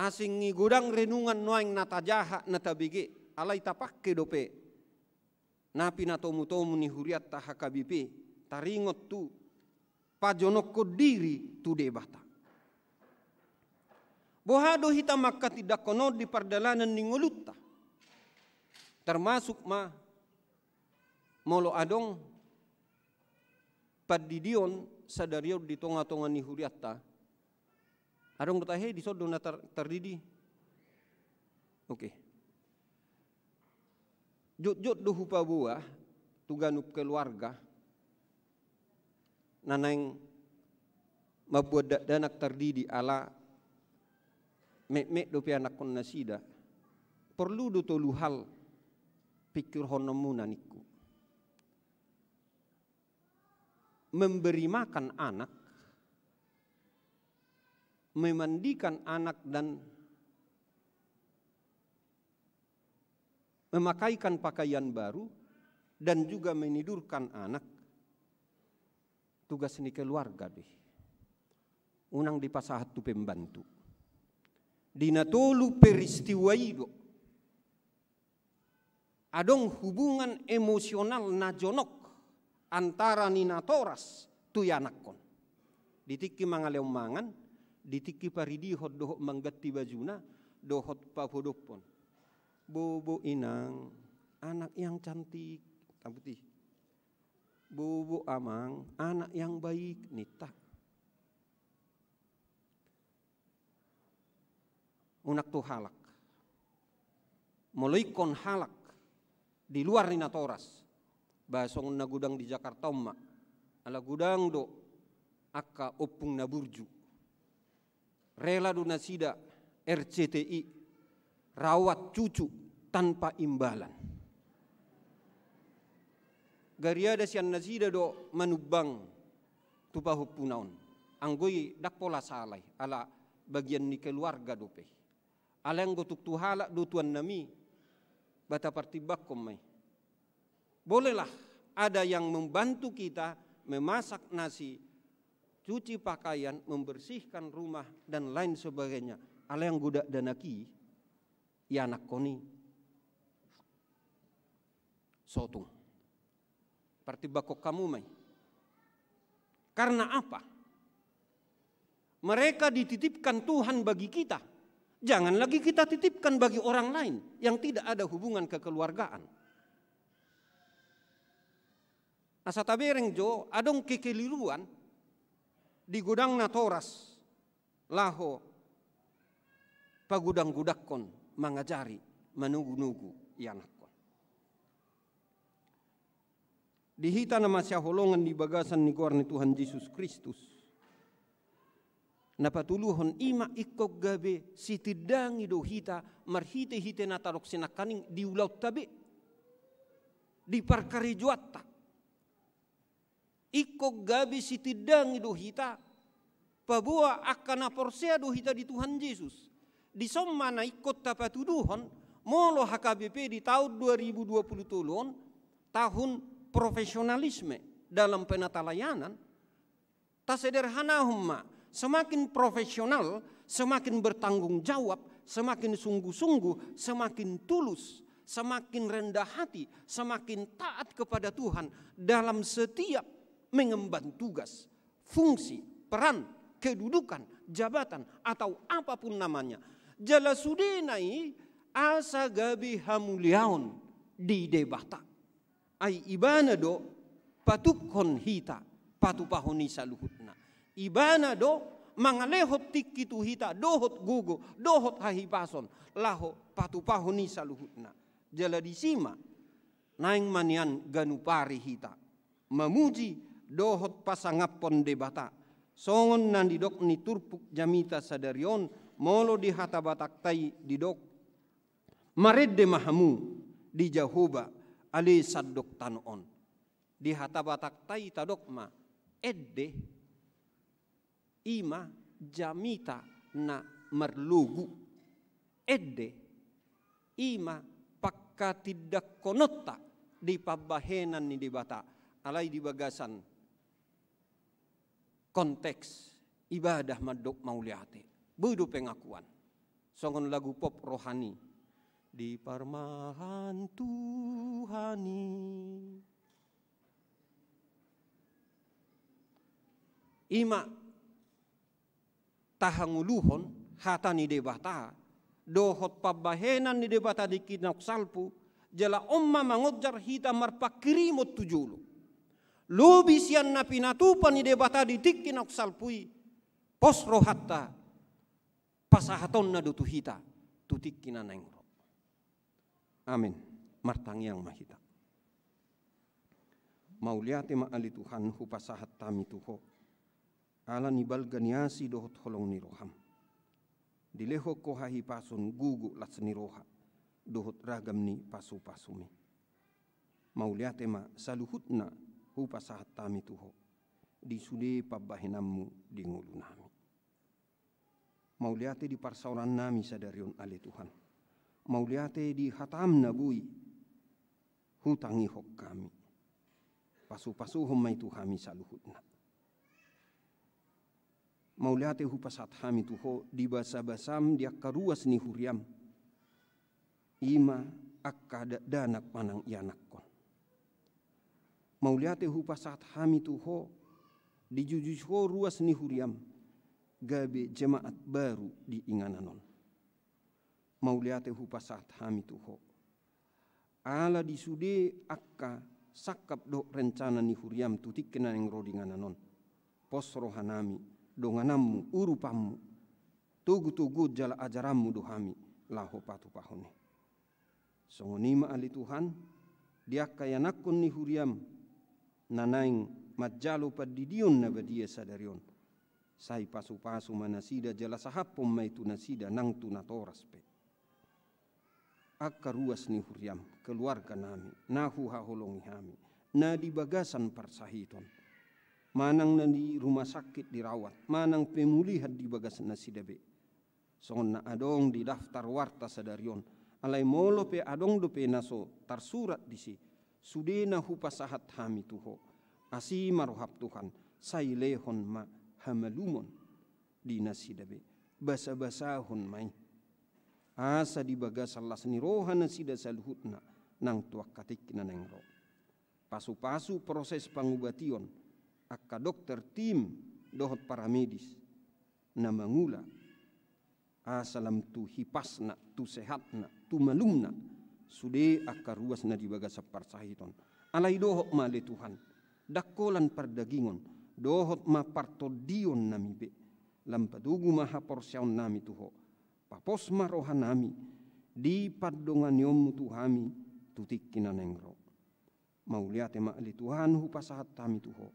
Asing i godang renungan nuaeng na tajaha, na tabege, alai tapangke dope na pinatomu-tomu ni hurianta H K B P, taringot tu pajonokhon diri tu Debata. Boha do hita mangkatindangkon on di pardalanan ni ngolunta? Termasuk ma molo adong pandidion sadari on di tonga-tonga ni hurianta. Adong do tahe dison do na tar-, tardidi? Oke. Jotjot do hupaboa tu ganup keluarga na naeng mamboan dakdanak tardidi ala metmet dope anakkon nasida. Porlu do tolu hal pingkirhononmuna ningku. Memberi makan anak, memandikan anak dan memakaikan pakaian baru, dan juga menidurkan anak, tugas ni keluarga do i. Unang dipasahat tu pembantu. Di na tolu peristiwa i do adong hubungan emosional na jonok antara ni natoras tu ianakhon. Di tingki mangalehon mangan, di tingki paridihon dohot mangganti bajuna, dohot papodophon. Bobo inang, anak yang cantik, tabuti. Bobo amang, anak yang baik, ninta. Unang tu halak. Molo ingkon halak di luar ni natoras, ba songon na godang di Jakarta on ma, ala godang do angka ompung na burju. Rela do nasida R C T I, rawat cucu tanpa imbalan. Gariada sian nasida do manumbang tu pahompuna on. Anggo i ndang pola sala i, ala bagian ni keluarga dope. Alai anggo tung tu halak do tuan nami, ba tapartimbangkon ma i. Bolehlah ada yang membantu kita memasak nasi, cuci pakaian, membersihkan rumah, dan lain sebagainya. Alai anggo dakdanak i, ianakhon i, so tung. Partimbangkon hamu ma i. Karena apa? Mereka dititipkan Tuhan bagi kita. Jangan lagi kita titipkan bagi orang lain yang tidak ada hubungan kekeluargaan. Asa tabereng jo, adong kekeliruan di godang natoras laho pagodang-godangkon, mangajari, manogu-nogu ianakhon. Di hita na masihaholongan di bagasan ni goar ni Tuhan Jesus Kristus, na patoluhon i ma ingkon gabe sitindangi do hita marhite-hite na tadok sinangkaning di ulaonta be, di parkarejoanta. Ingkon gabe sitindangi do hita, paboa angka na porsea do hita di Tuhan Jesus. Dison ma na ingkon tapatuduhon, molo H K B P di taon dua ribu dua puluh tolu on, tahun profesionalisme dalam penatalayanan, tasederhanahon ma, semakin profesional, semakin bertanggung jawab, semakin sungguh-sungguh, semakin tulus, semakin rendah hati, semakin taat kepada Tuhan dalam setiap mengemban tugas, fungsi, peran, kedudukan, jabatan, atau apapun namanya. Jala sudena i asa gabe hamuliaon di Debata. Ai Ibana do patukkon hita patupahon i saluhutna. Ibana do mangalehon tingki tu hita dohot gogo, dohot hahipason, laho patupahon i saluhutna. Jala disi ma naeng ma nian ganup ari hita mamuji dohot pasangaphon Debata. Songon na nidok ni turpuk jamita sadari on, molo di hata Batakta i didok, marende ma hamu di Jahowa ale sandok tano on. Di hata Batakta i tadok ma, ende i ma jamita na marlogu. Ende i ma pangkatindangkononta di pambahenan ni Debata, alai di bagasan konteks ibadah mandok mauliate. Boi do pengakuan. Songon lagu pop rohani, diparmahan Tuhan i. I ma tahangoluhon hata ni Debata dohot pambahenan ni Debata di tingki na salpu, jala on ma mangonjar hita marpanghirimon tu jolo. Lobi sian na pinatupa ni Debata di tingki na salpu i, pos rohanta, pasahatonna do tu hita tu tingki na naeng ro. Amen. Martangiang ma hita. Mauliate ma ale Tuhan, hupasahat hami tu Ho ala ni balga ni asi dohot holong ni roham. Dilehon Ho hahipason, gogo, las ni roha dohot ragam ni pasupasumi. Mauliate ma saluhutna hupasahat hami tu Ho di sude pambahenanmu di ngolunami. Mauliate di parsaorannami sadari on ale Tuhan. Mauliate di hatam na boi hutangihon hami. Pasupasuhon ma i tu hami saluhutna. Mauliate hupasahat hami tu Ho di basabasam di angka ruas ni huriam. I ma angka dakdanak manang ianakkon. Mauliate hupasahat hami tu Ho, dijujui Ho ruas ni huriam, gabe jemaat baru di inganan on. Mauliate hupasahat hami tu Ho, ala di sude angka sangkap dohot rencana ni huriam tu tingki na naeng ro di inganan on. Pos rohanami, dongananmu, urupanmu, togutogu jala ajaranmu do hami laho patupahon i. Songon i ma ale Tuhan, di angka ianakkon ni huriam na naeng manjalo pandidion na badia sadari on, sai pasupasu ma nasida jala sahaphon ma i tu nasida nang tu natoras pe. Angka ruas ni huriam, keluarganami, na huhaholongi hami, na di bagasan parsahiton, manang na di rumah sakit dirawat, manang pemulihan di bagas nasida be. Songon na adong di daftar warta sadari on, alai molo pe adong dope na so tarsurat disi, sudena hupasahat hami tu Ho. Asi ma roham Tuhan, sai lehon ma hamalumon di nasida be. Basabasahon ma i, asa di bagasan las ni roha nasida saluhutna nang tu angka tingki na naeng ro. Pasupasu proses pangubation angka dokter, tim dohot paramedis na mangula, asa lam tu hipasna, tu sehatna, tu malumna sude angka ruas na di bagasan parsahiton. Alai dohot ma ale Tuhan, ndang holan pardagingon, dohot ma partondionnami be, lam patogu ma haporseaonnami tu Ho. Papos ma rohanami di pandonganionmu tu hami tu tingki na naeng ro. Mauliate ma ale Tuhan hupasahat hami tu Ho.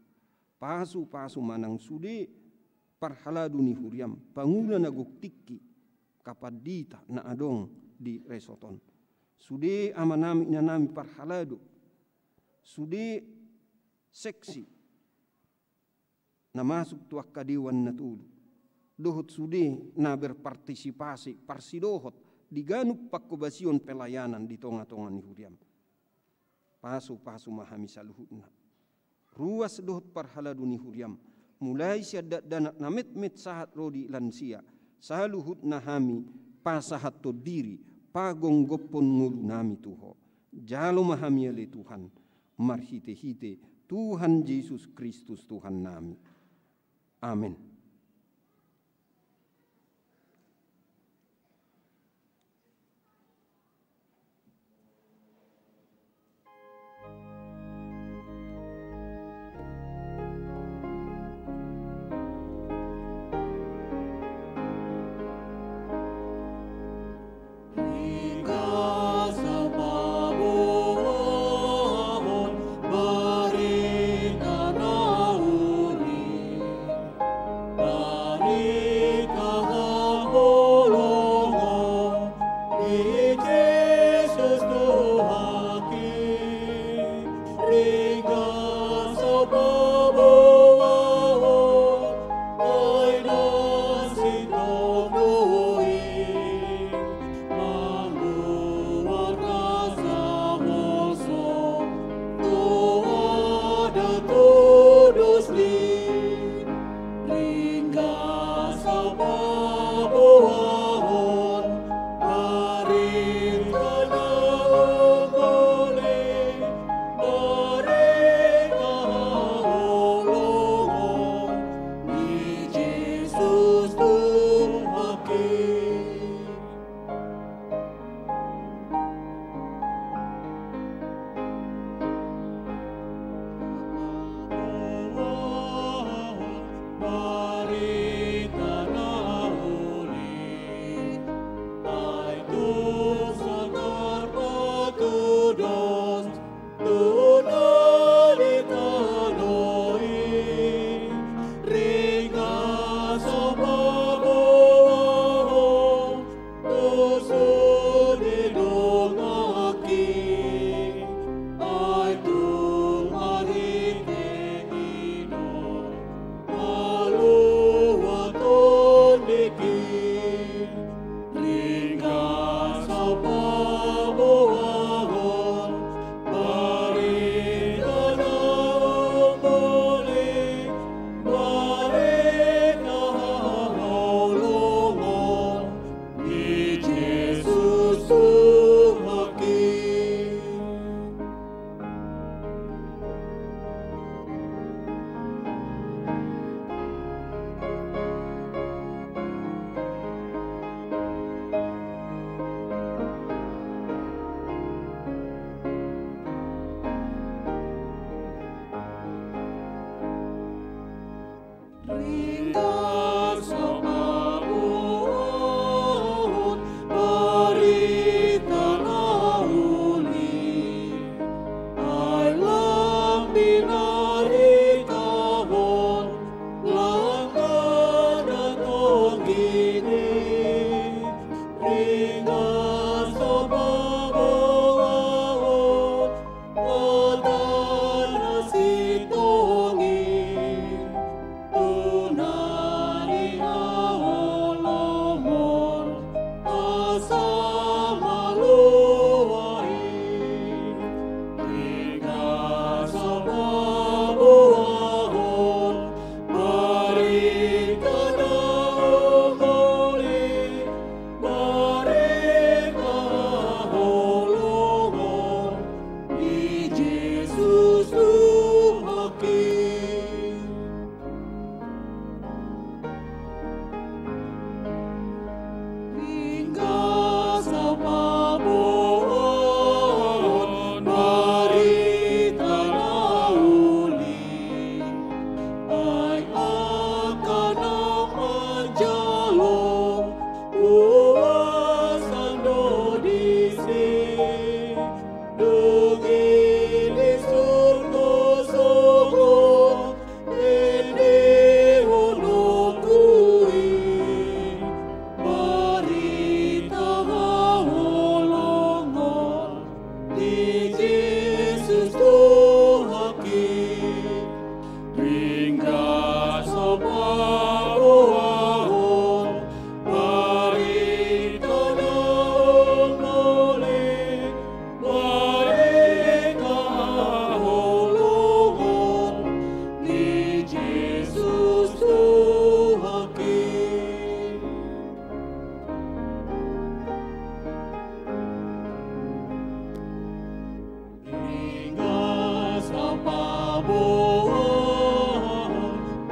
Pasupasu ma nang sude parhalado ni huriaM, pangula na gok tingki, kapandita na adong di resort on. Sude amanami inanami parhalado, sude seksi na masuk tu angka dewan na tolu, dohot sude na berpartisipasi parsidohot di ganup panghobasion pelayanan di tongatonga ni huriaM. Pasupasu ma hami saluhutna. Ruas dohot parhalado ni huriaM, mulai sian dakdanak na metmet sahat ro di lansia, saluhutna hami pasahathon diri, pagomgophon ngolunami tu Ho. Jalo ma hami ale Tuhan, marhitehite Tuhan Jesus Kristus Tuhannami. Amen.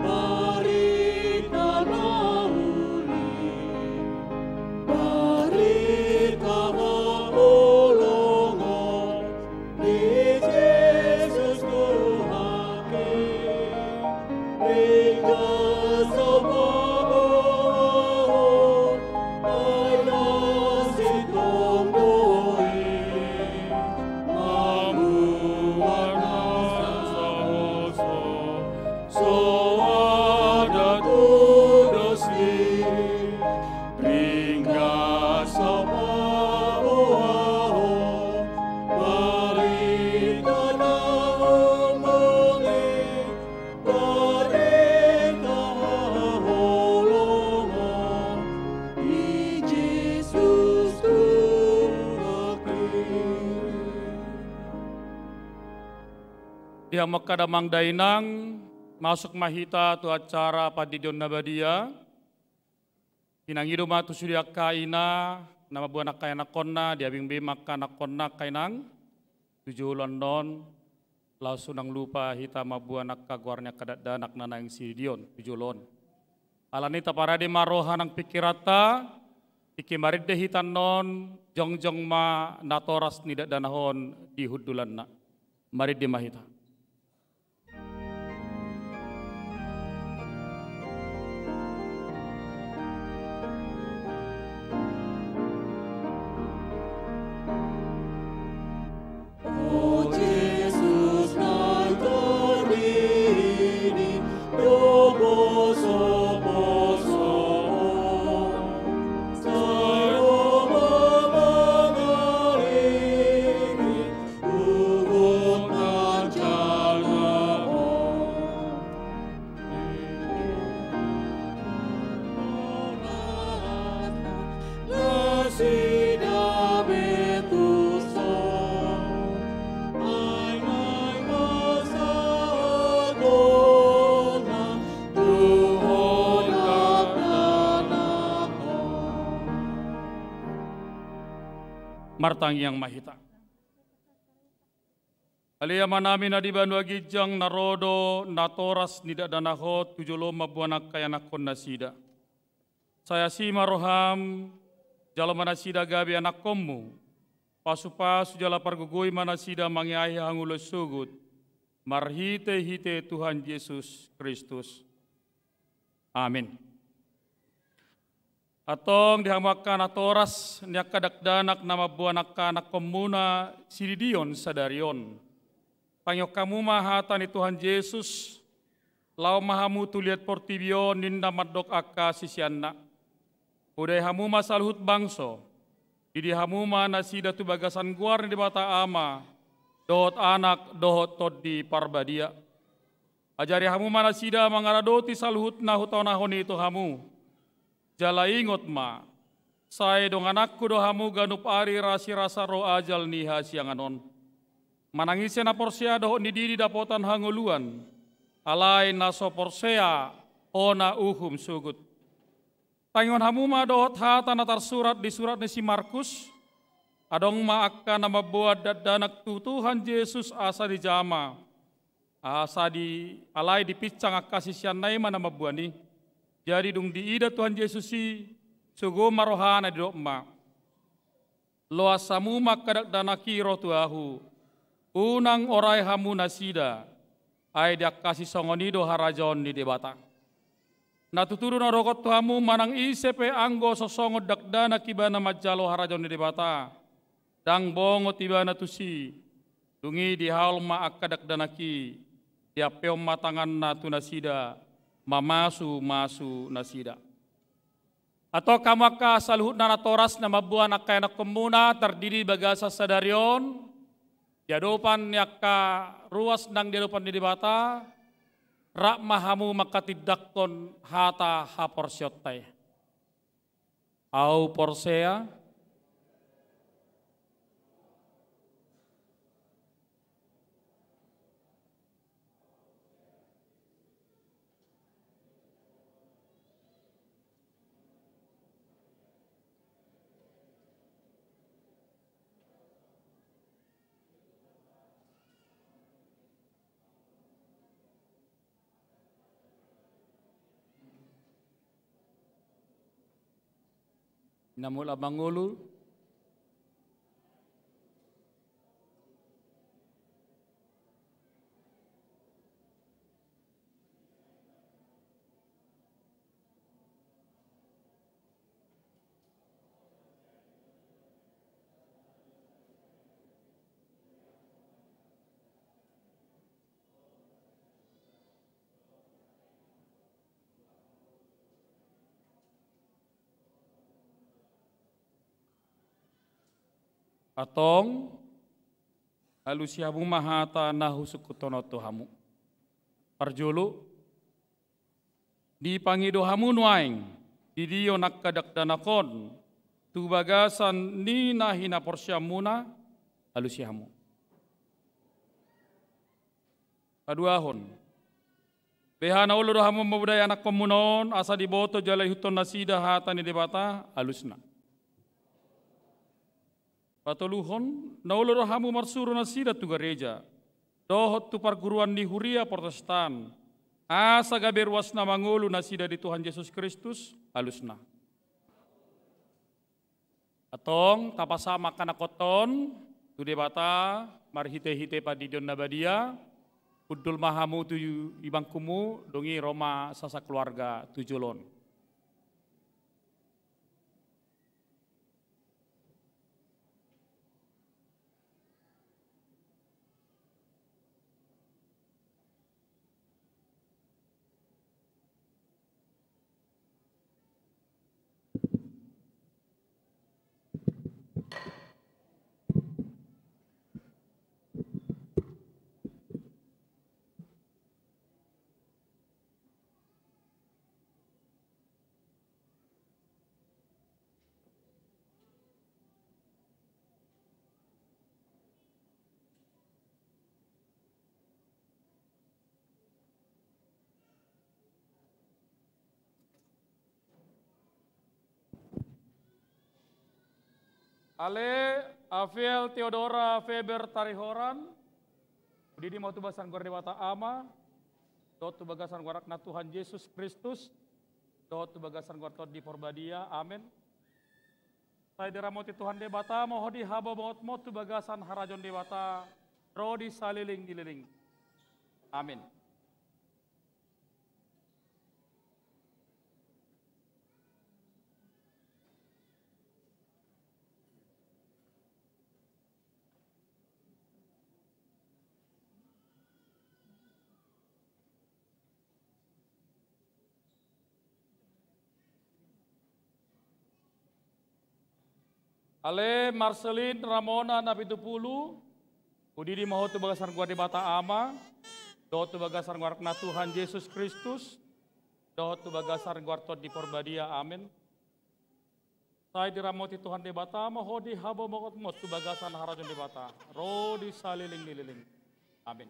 Barita na uli, barita haholongon ni Jesus Tuhanki, ringgas hapaboahon, ai na sintong do i mamboan hata hoso, so ada tudos ni ringgas hapaboahon, barita na ombun i, barita haholongon ni Jesus Tuhanki. Di hamu angka damang dainang, masuk ma hita tu acara pandidion na badia. Inang, i do ma tu sude angka ina na mamboan angka ianakhonna, diabing be ma angka anakhonna angka inang tu jolo annon, laos unang lupa hita mamboan angka goar ni angka dakdanak na naeng sididion tu jolo on. Alani i taparade ma roha nang pingkiranta, tingki marende hita annon, jongjong ma natoras ni dakdanak on di hundulanna. Marende ma hita. O Jesus na taridi do posoposo on, sai Ho ma mangalehon huhut manjalo. Nasida be tuson, ai naeng pasahatonna tu Ho dakdanak on. Martangiang ma hita. Ale Amanami na di banua ginjang, na ro do natoras ni dakdanak on tu jolo mamboan angka ianakhon nasida. Sai asi ma roham, jalo ma nasida gabe ianakhonmu. Pasupasu jala pargogoi ma nasida mangeahi hangoluan sogot, marhitehite Tuhan Jesus Kristus. Amin. Antong di hamu angka natoras ni angka dakdanak na mamboan angka anakhonmuna sididion sadari on, tangihon hamu ma hata ni Tuhan Jesus, laho ma hamu tu liat portibi on, ninna mandok angka siseanna. Hudai hamu ma saluhut bangso, didi hamu ma nasida tu bagasan goar ni Debata Ama, dohot Anak, dohot Tondi Parbadia. Ajari hamu ma nasida mangaradoti saluhut na hutaonahon i tu hamu. Jala ingot ma, sai dongananku do hamu ganup ari rasirasa ro ajal ni hasiangan on. Manang ise na porsea dohot na didi dapotan hangoluan, alai na so porsea hona uhum sogot. Tangihon hamu ma dohot hata na tarsurat di surat ni si Markus, adong ma angka na mamboan dakdanak tu Tuhan Jesus asa dijama. Asa di, alai dipinsang angka siseanna i ma na mamboan i. Jadi dung diida Tuhan Jesus i, sogo ma rohana, didok ma: Loas hamu ma angka dakdanak i ro tu Ahu. Unang orai hamu nasida, ai di angka sisongon i do harajaon ni Debata. Na tutu do na hudokhon tu hamu, manang ise pe anggo so songon dakdanak ibana manjalo harajaon ni Debata, ndang bongot ibana tusi. Dung i dihaol ma angka dakdanak i, diampehon ma tanganna tu nasida, mamasumasu nasida. Antong hamu angka saluhutna natoras na mamboan angka ianakhonmuna tardidi di bagasan sadari on, di adopan ni angka ruas nang di adopan ni Debata, rap ma hamu manghatindanghon hata haporseaonta i. Ahu porsea. Na mula mangolu. Antong, alusi hamu ma hata na husungkunhon on tu hamu. Parjolo, dipangido hamu nuaeng, di dia on angka dakdanak on, tu bagasan ni na hinaporseaonmuna, alusi hamu. Paduahon. Beha na olo do hamu mamodai anakkonmuna on, asa diboto jala ihuthon nasida hata ni Debata, alusna. Patoluhon, na olo do hamu marsuru nasida tu gareja, dohot tu parguruan ni huria Protestan, asa gabe ruas na mangolu nasida di Tuhan Jesus Kristus, alusna. Antong, tapasahat ma angka anakhonta on tu Debata, marhitehite pandidion na badia, hundul ma hamu tu ibangkumu, dung i ro ma sasakeluarga tu jolo on. Ale Afiel Theodora Feber Tarihoran, hudidi ma ho tu bagasan goar Debata Ama, dohot tu bagasan goar Anakna Tuhan Jesus Kristus, dohot tu bagasan goar Tondi Porbadia. Amen. Sai diramoti Tuhan Debata ma ho di habobotmon tu bagasan harajaon Debata, ro di saleleng ni leleng. Amen. Ale Marcelin Ramona na pitu pulu, hudidi ma ho tu bagasan goar Debata Ama, dohot tu bagasan goar Anakna Tuhan Jesus Kristus, dohot tu bagasan goar Tondi Porbadia. Amen. Sai diramoti Tuhan Debata ma ho di habobotmon tu bagasan harajaon Debata, ro di saleleng ni leleng. Amen.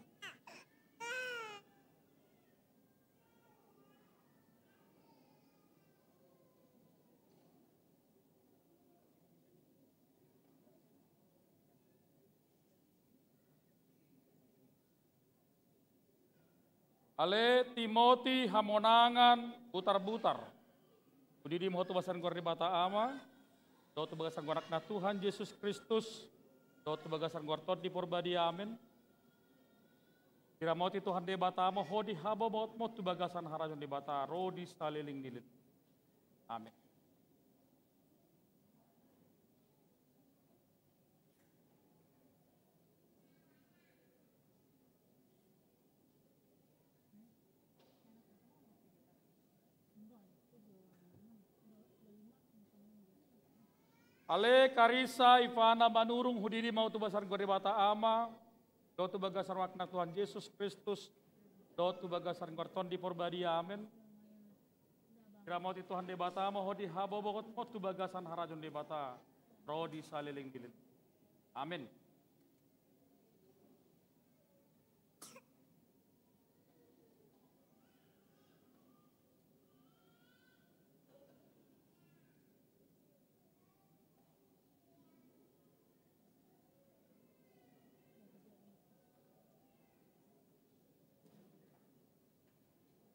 Ale Timoti Hamonangan Butarbutar, hudidi ma ho tu bagasan goar Debata Ama, dohot tu bagasan goar Anakna Tuhan Jesus Kristus, dohot tu bagasan goar Tondi Porbadia. Amen. Diramoti Tuhan Debata ma ho di habobotmon tu bagasan harajaon Debata, ro di saleleng ni leleng. Amen. Ale Karisa Ivana Manurung, hudidi ma ho tu bagasan goar Debata Ama, dohot tu bagasan goar Anakna Tuhan Jesus Kristus, dohot tu bagasan goar Tondi Porbadia. Amen. Diramoti Tuhan Debata ma ho di habobotmon tu bagasan harajaon Debata, ro di saleleng ni leleng. Amen.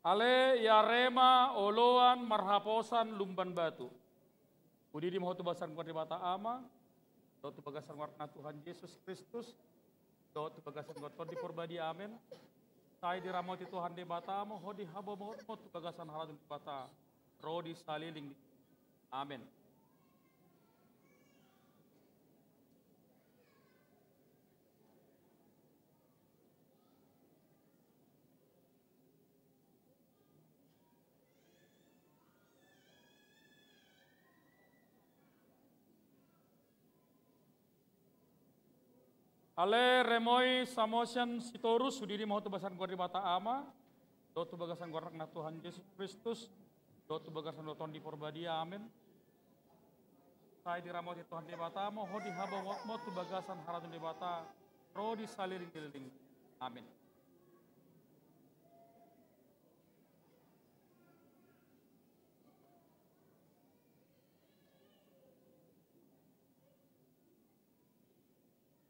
Ale Yarema Oloan Marhaposan Lumban Batu, Pudi di ma ho tu bagasan goar Debata Ama, dohot tu bagasan goar na Tuhan Jesus Kristus, dohot tu bagasan goar Tondi Porbadia. Amen. Sai diramoti Tuhan Debata ma ho di hababaon tu bagasan harajaon Debata, ro di saleleng ni. Amen. Ale remoi Samosian Sitorus, hudidi ma ho tu bagasan goar Debata Ama, dohot tu bagasan goar na Tuhan Jesus Kristus, dohot tu bagasan goar Tondi Porbadia. Amen. Sai diramoti Tuhan Debata ma ho di hababaon tu bagasan harajaon Debata, ro di saleleng ni leleng. Amen.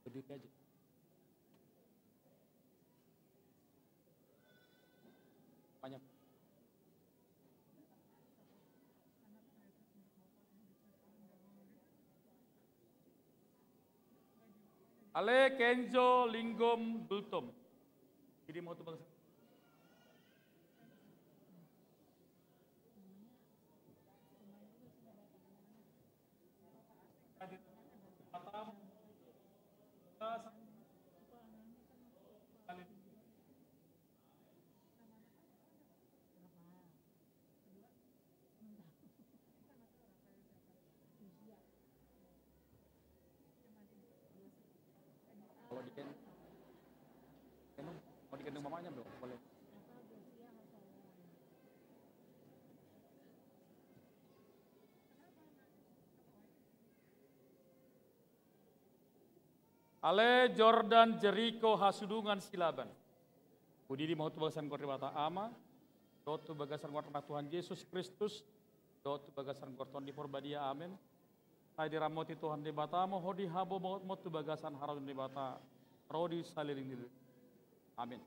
Berdiri aja. Banyak. Ale Kenzo Linggom Gultom. Jadi mau tuh bagasan. Kalau di gendong, mau digendong mamanya belum? Boleh. Ale Jordan Jeriko Hasudungan Silaban. Hudidi ma ho tu bagasan goar Debata Ama, dohot tu bagasan goar na Tuhan Jesus Kristus, dohot tu bagasan goar Tondi Porbadia. Amen. Sai diramoti Tuhan Debata ma ho di hababaon tu bagasan harajaon Debata, ro di saleleng ni leleng. Amen.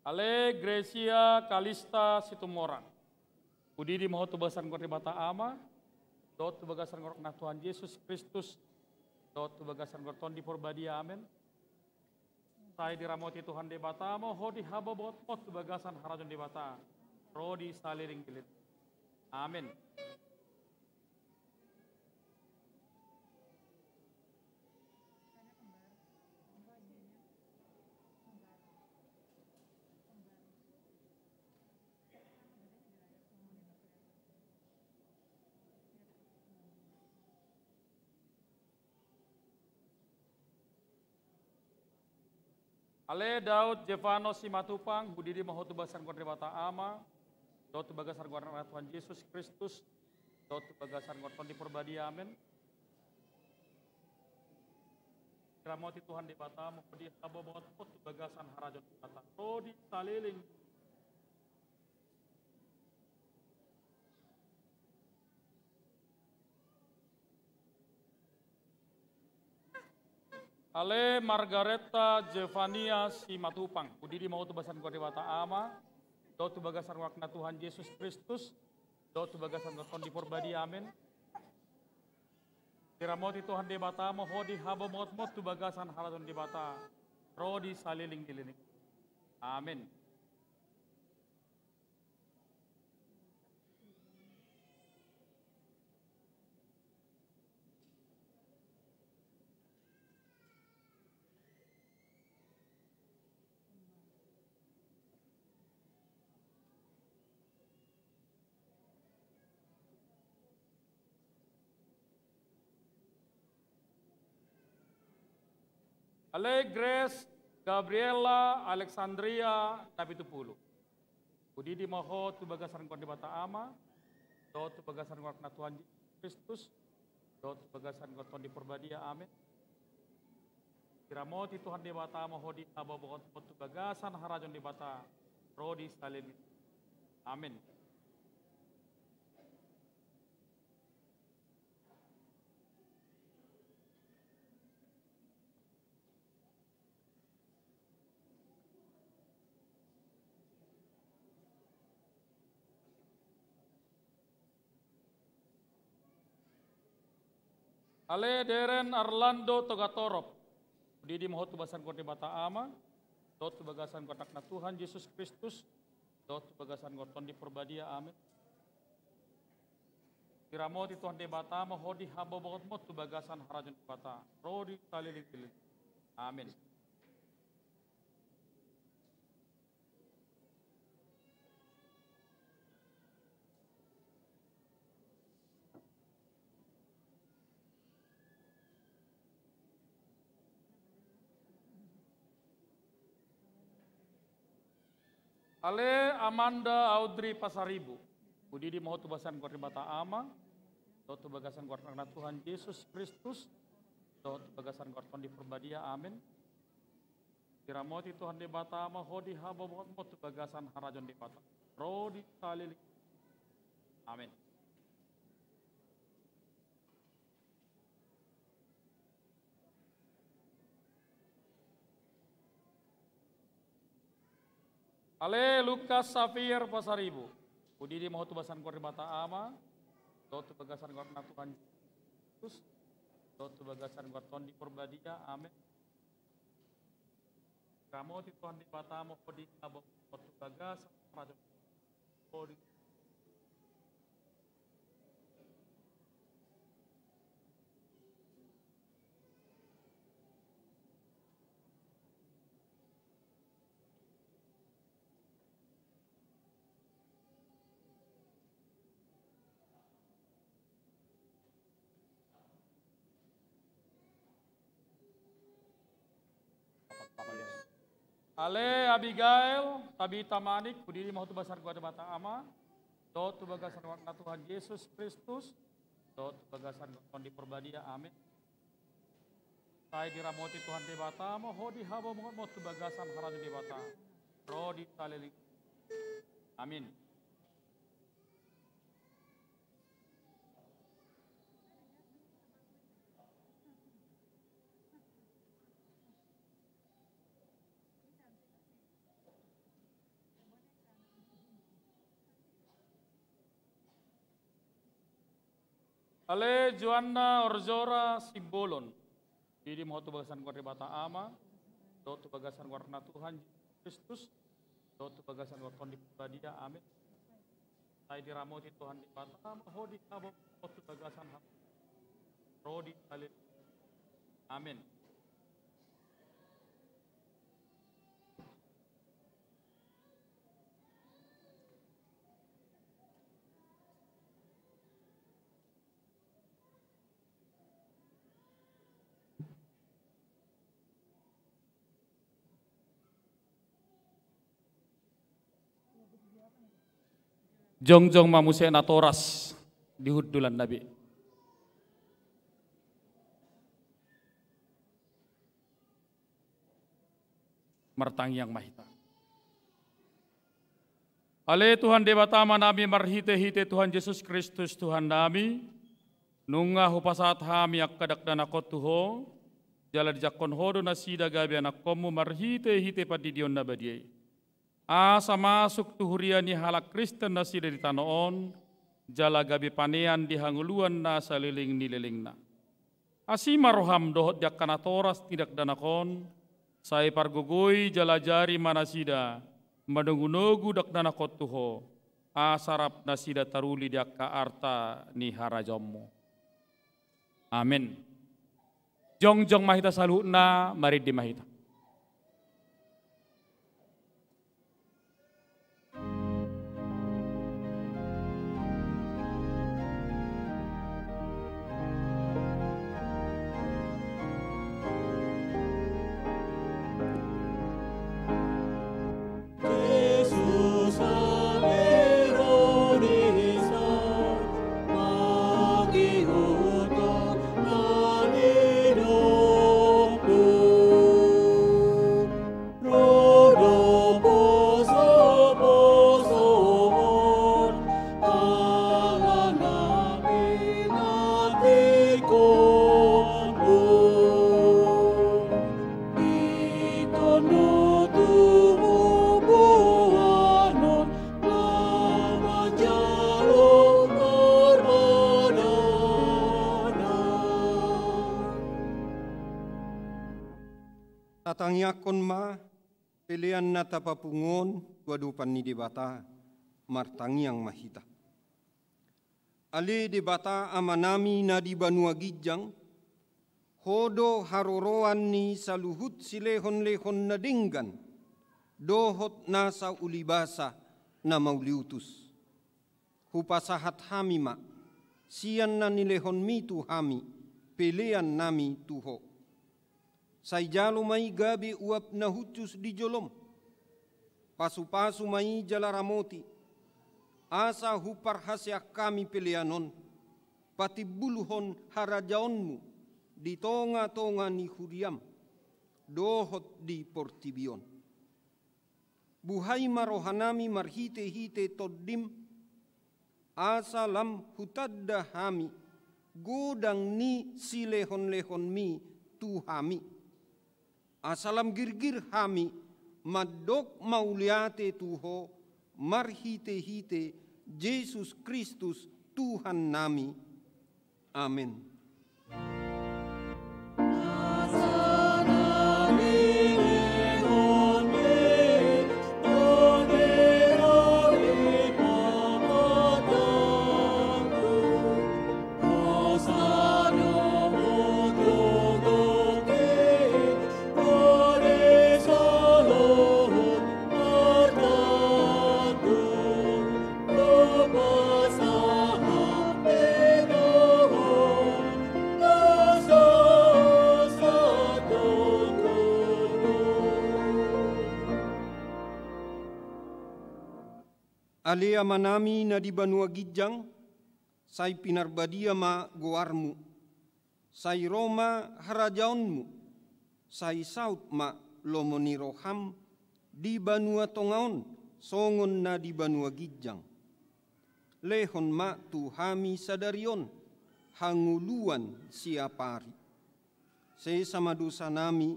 Ale Gracia Kalista Situmorang. Hudidi ma ho tu bagasan goar Debata Ama, dohot tu bagasan goar na Tuhan Jesus Kristus, dohot tu bagasan goar Tondi Porbadia. Amen. Sai diramoti Tuhan Debata ma ho di hababaon tu bagasan harajaon Debata, ro di saleleng ni leleng. Amen. Ale Daud Jevano Simatupang, hudidi ma ho tu bagasan goar Debata Ama, dohot tu bagasan goar na Tuhan Jesus Kristus, dohot tu bagasan goar Tondi Porbadia. Amen. Diramoti Tuhan Debata ma ho di hababaon tu bagasan harajaon Debata, ro di saleleng. Ale Margareta Jevania Simatupang, hudidi ma ho tu bagasan goar Debata Ama, dohot tu bagasan goar na Tuhan Jesus Kristus, dohot tu bagasan goar Tondi Porbadia. Amen. Diramoti Tuhan Debata ma ho di hababaon tu bagasan harajaon Debata, ro di saleleng ni leleng. Amen. Ale Grace Gabriela Alexandria Napitupulu. Hudidi ma ho tu bagasan goar Debata Ama, dohot tu bagasan goar na Tuhan Jesus Kristus, dohot tu bagasan goar Tondi Porbadia. Amen. Diramoti Tuhan Debata ma ho di hababoaonmon tu bagasan harajaon Debata ro di saleleng. Amen. Ale Deren Arlando Togatorop, hudidi ma ho tu bagasan goar ni Debata Ama, dohot tu bagasan goar ni Anakna Tuhan Jesus Kristus, dohot tu bagasan goar ni Tondi Porbadia. Amen. Diramoti Tuhan Debata ma ho di hababoaonmon tu bagasan harajaon Debata ro di saleleng. Amen. Ale Amanda Audrey Pasaribu, hudidi ma ho tu bagasan goar ni Debata Ama, dohot tu bagasan goar ni Anakna Tuhan Jesus Kristus, dohot tu bagasan goar ni Tondi Porbadia. Amen. Diramoti Tuhan Debata ma ho di hababoaonmon tu bagasan harajaon Debata ro di saleleng. Amen. Ale Lukas Xavier Pasaribu, hudidi ma ho tu bagasan goar ni Debata Ama, dohot tu bagasan goar ni Anakna Tuhan Jesus, dohot tu bagasan goar ni Tondi Porbadia. Amen. Diramoti Tuhan Debata ma ho di hababoaonmon tu bagasan harajaon. Ale Abigail Tabita Manik, hudidi ma ho tu bagasan goar ni Debata Ama, dohot tu bagasan goar ni Anakna Tuhan Jesus Kristus, dohot tu bagasan goar ni Tondi Porbadia. Amen. Sai diramoti Tuhan Debata ma ho di hababoaonmon tu bagasan harajaon Debata ro di saleleng. Amen. Ale Joanna Orzora Simbolon, hudidi ma ho tu bagasan goar ni Debata Ama, dohot tu bagasan goar ni Anakna Tuhan Jesus Kristus, dohot tu bagasan goar ni Tondi Porbadia. Amen. Sai diramoti Tuhan Debata ma ho di hababoaonmon tu bagasan harajaon ro di saleleng. Amen. Jongjong ma muse natoras di hundulan na be. Martangiang ma hita. Ale Tuhan Debata Amanami, marhitehite Tuhan Jesus Kristus Tuhannami, nunga hupasahat hami angka dakdanak on tu Ho, jala dijangkon Ho do nasida gabe anakkonMu marhitehite pandidion na badia i. Asa masuk tu huria ni halak Kristen nasida di tano on, jala gabe panean di hangoluan na saleleng ni lelengna. Asi ma rohaM dohot di angka natoras ni dakdanak on, sai pargogoi jala ajari ma nasida manogunogu dakdanak on tu Ho, asa rap nasida taruli di angka arta ni harajaonMu. Amen. Jongjong ma hita saluhutna, marende ma hita. Tatangiangkon ma pelean na tapapungu on tu adopan ni Debata, martangiang ma hita. Ale Debata Amanami na di banua ginjang, Ho do haroroan ni saluhut silehonlehon na denggan, dohot nasa ulibasa na mauliutus. Hupasahat hami ma, sian na nilehonmi tu hami, pelean nami tu Ho. Sai jalo ma i gabe uap na hushus di jolom. Pasupasu ma i jala ramoti, asa huparhaseang hami pelean on, patimbulhon harajaonmu di tongatonga ni huriam, dohot di portibi on. Buhai ma rohanami marhitehite Tondim, asa lam hutanda hami godang ni silehonlehonmi tu hami. Asa lam girgir hami mandok mauliate tu Ho marhitehite Jesus Kristus Tuhannami. Amen. Ale Amanami na di banua ginjang, sai pinarbadia ma goarmu, sai ro ma harajaonmu, sai saut ma lomo ni roham di banua tonga on songon na di banua ginjang. Lehon ma tu hami sadari on hangoluan siapari. Sesa ma dosanami,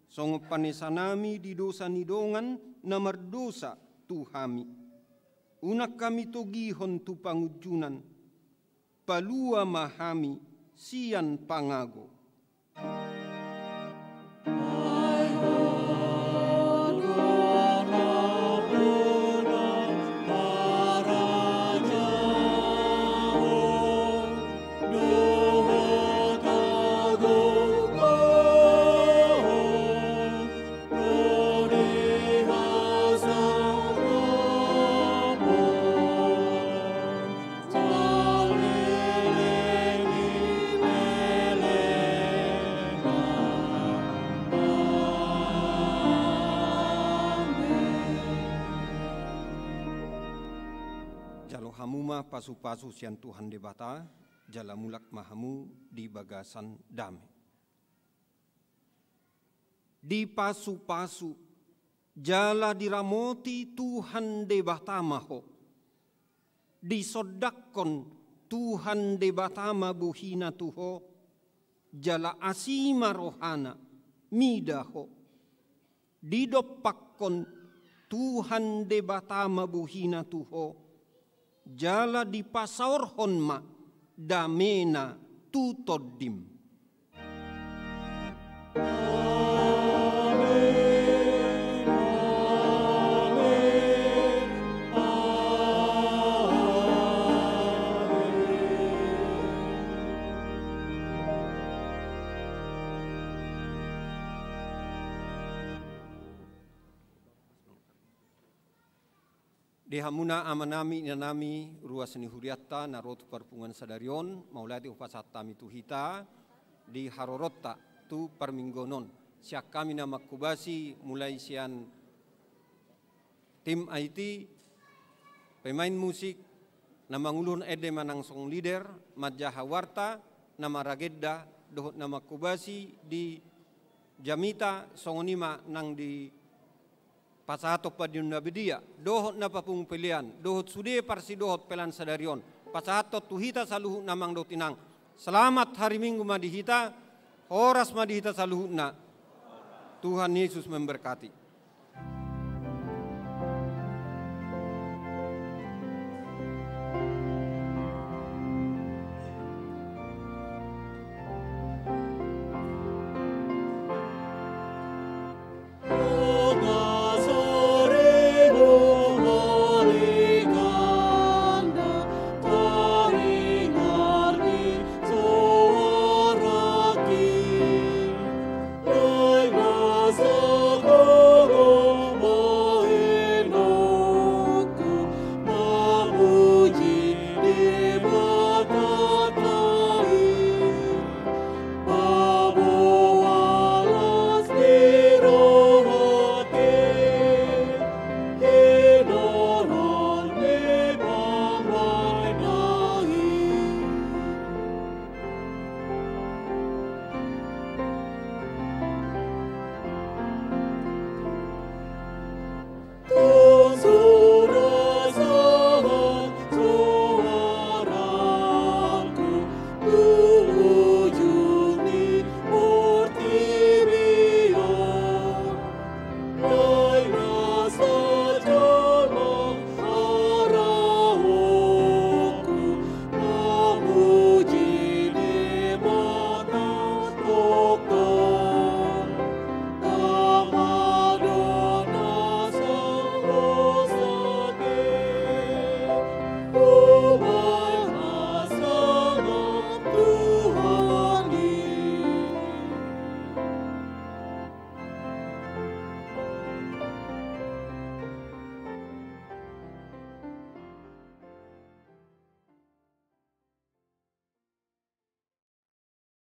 songon panesanami di dosa ni dongan na mardosa tu hami. Unang hami togihon tu pangunjunan, palua ma hami sian pangago. Jalo hamu ma pasupasu sian Tuhan Debata, jala mulak ma hamu di bagasan dame. Dipasupasu jala diramoti Tuhan Debata ma ho. Disondangkon Tuhan Debata ma bohina tu ho, jala asi ma rohana mida ho. Didompakkon Tuhan Debata ma bohina tu ho, jala dipasaorhon ma damena tu tondim. Di hamuna amanami, inanami, ruas ni hurianta na ro tu parpunguan sadari on, mauliate hupasahat hami tu hita di haroronta tu parmingguon on. Sian hami na manghobasi mulai sian tim I T, pemain musik, na manguluhon ende manang song leader, manjaha warta, na maragenda dohot na manghobasi di jamita, songon i ma nang di pasahathon pandidion na badia dohot na papungu pelean dohot sude parsidohot pelean sadari on. Pasahathon tu hita saluhutna amang dohot inang, selamat hari Minggu ma di hita, horas ma di hita saluhutna. Tuhan Yesus memberkati.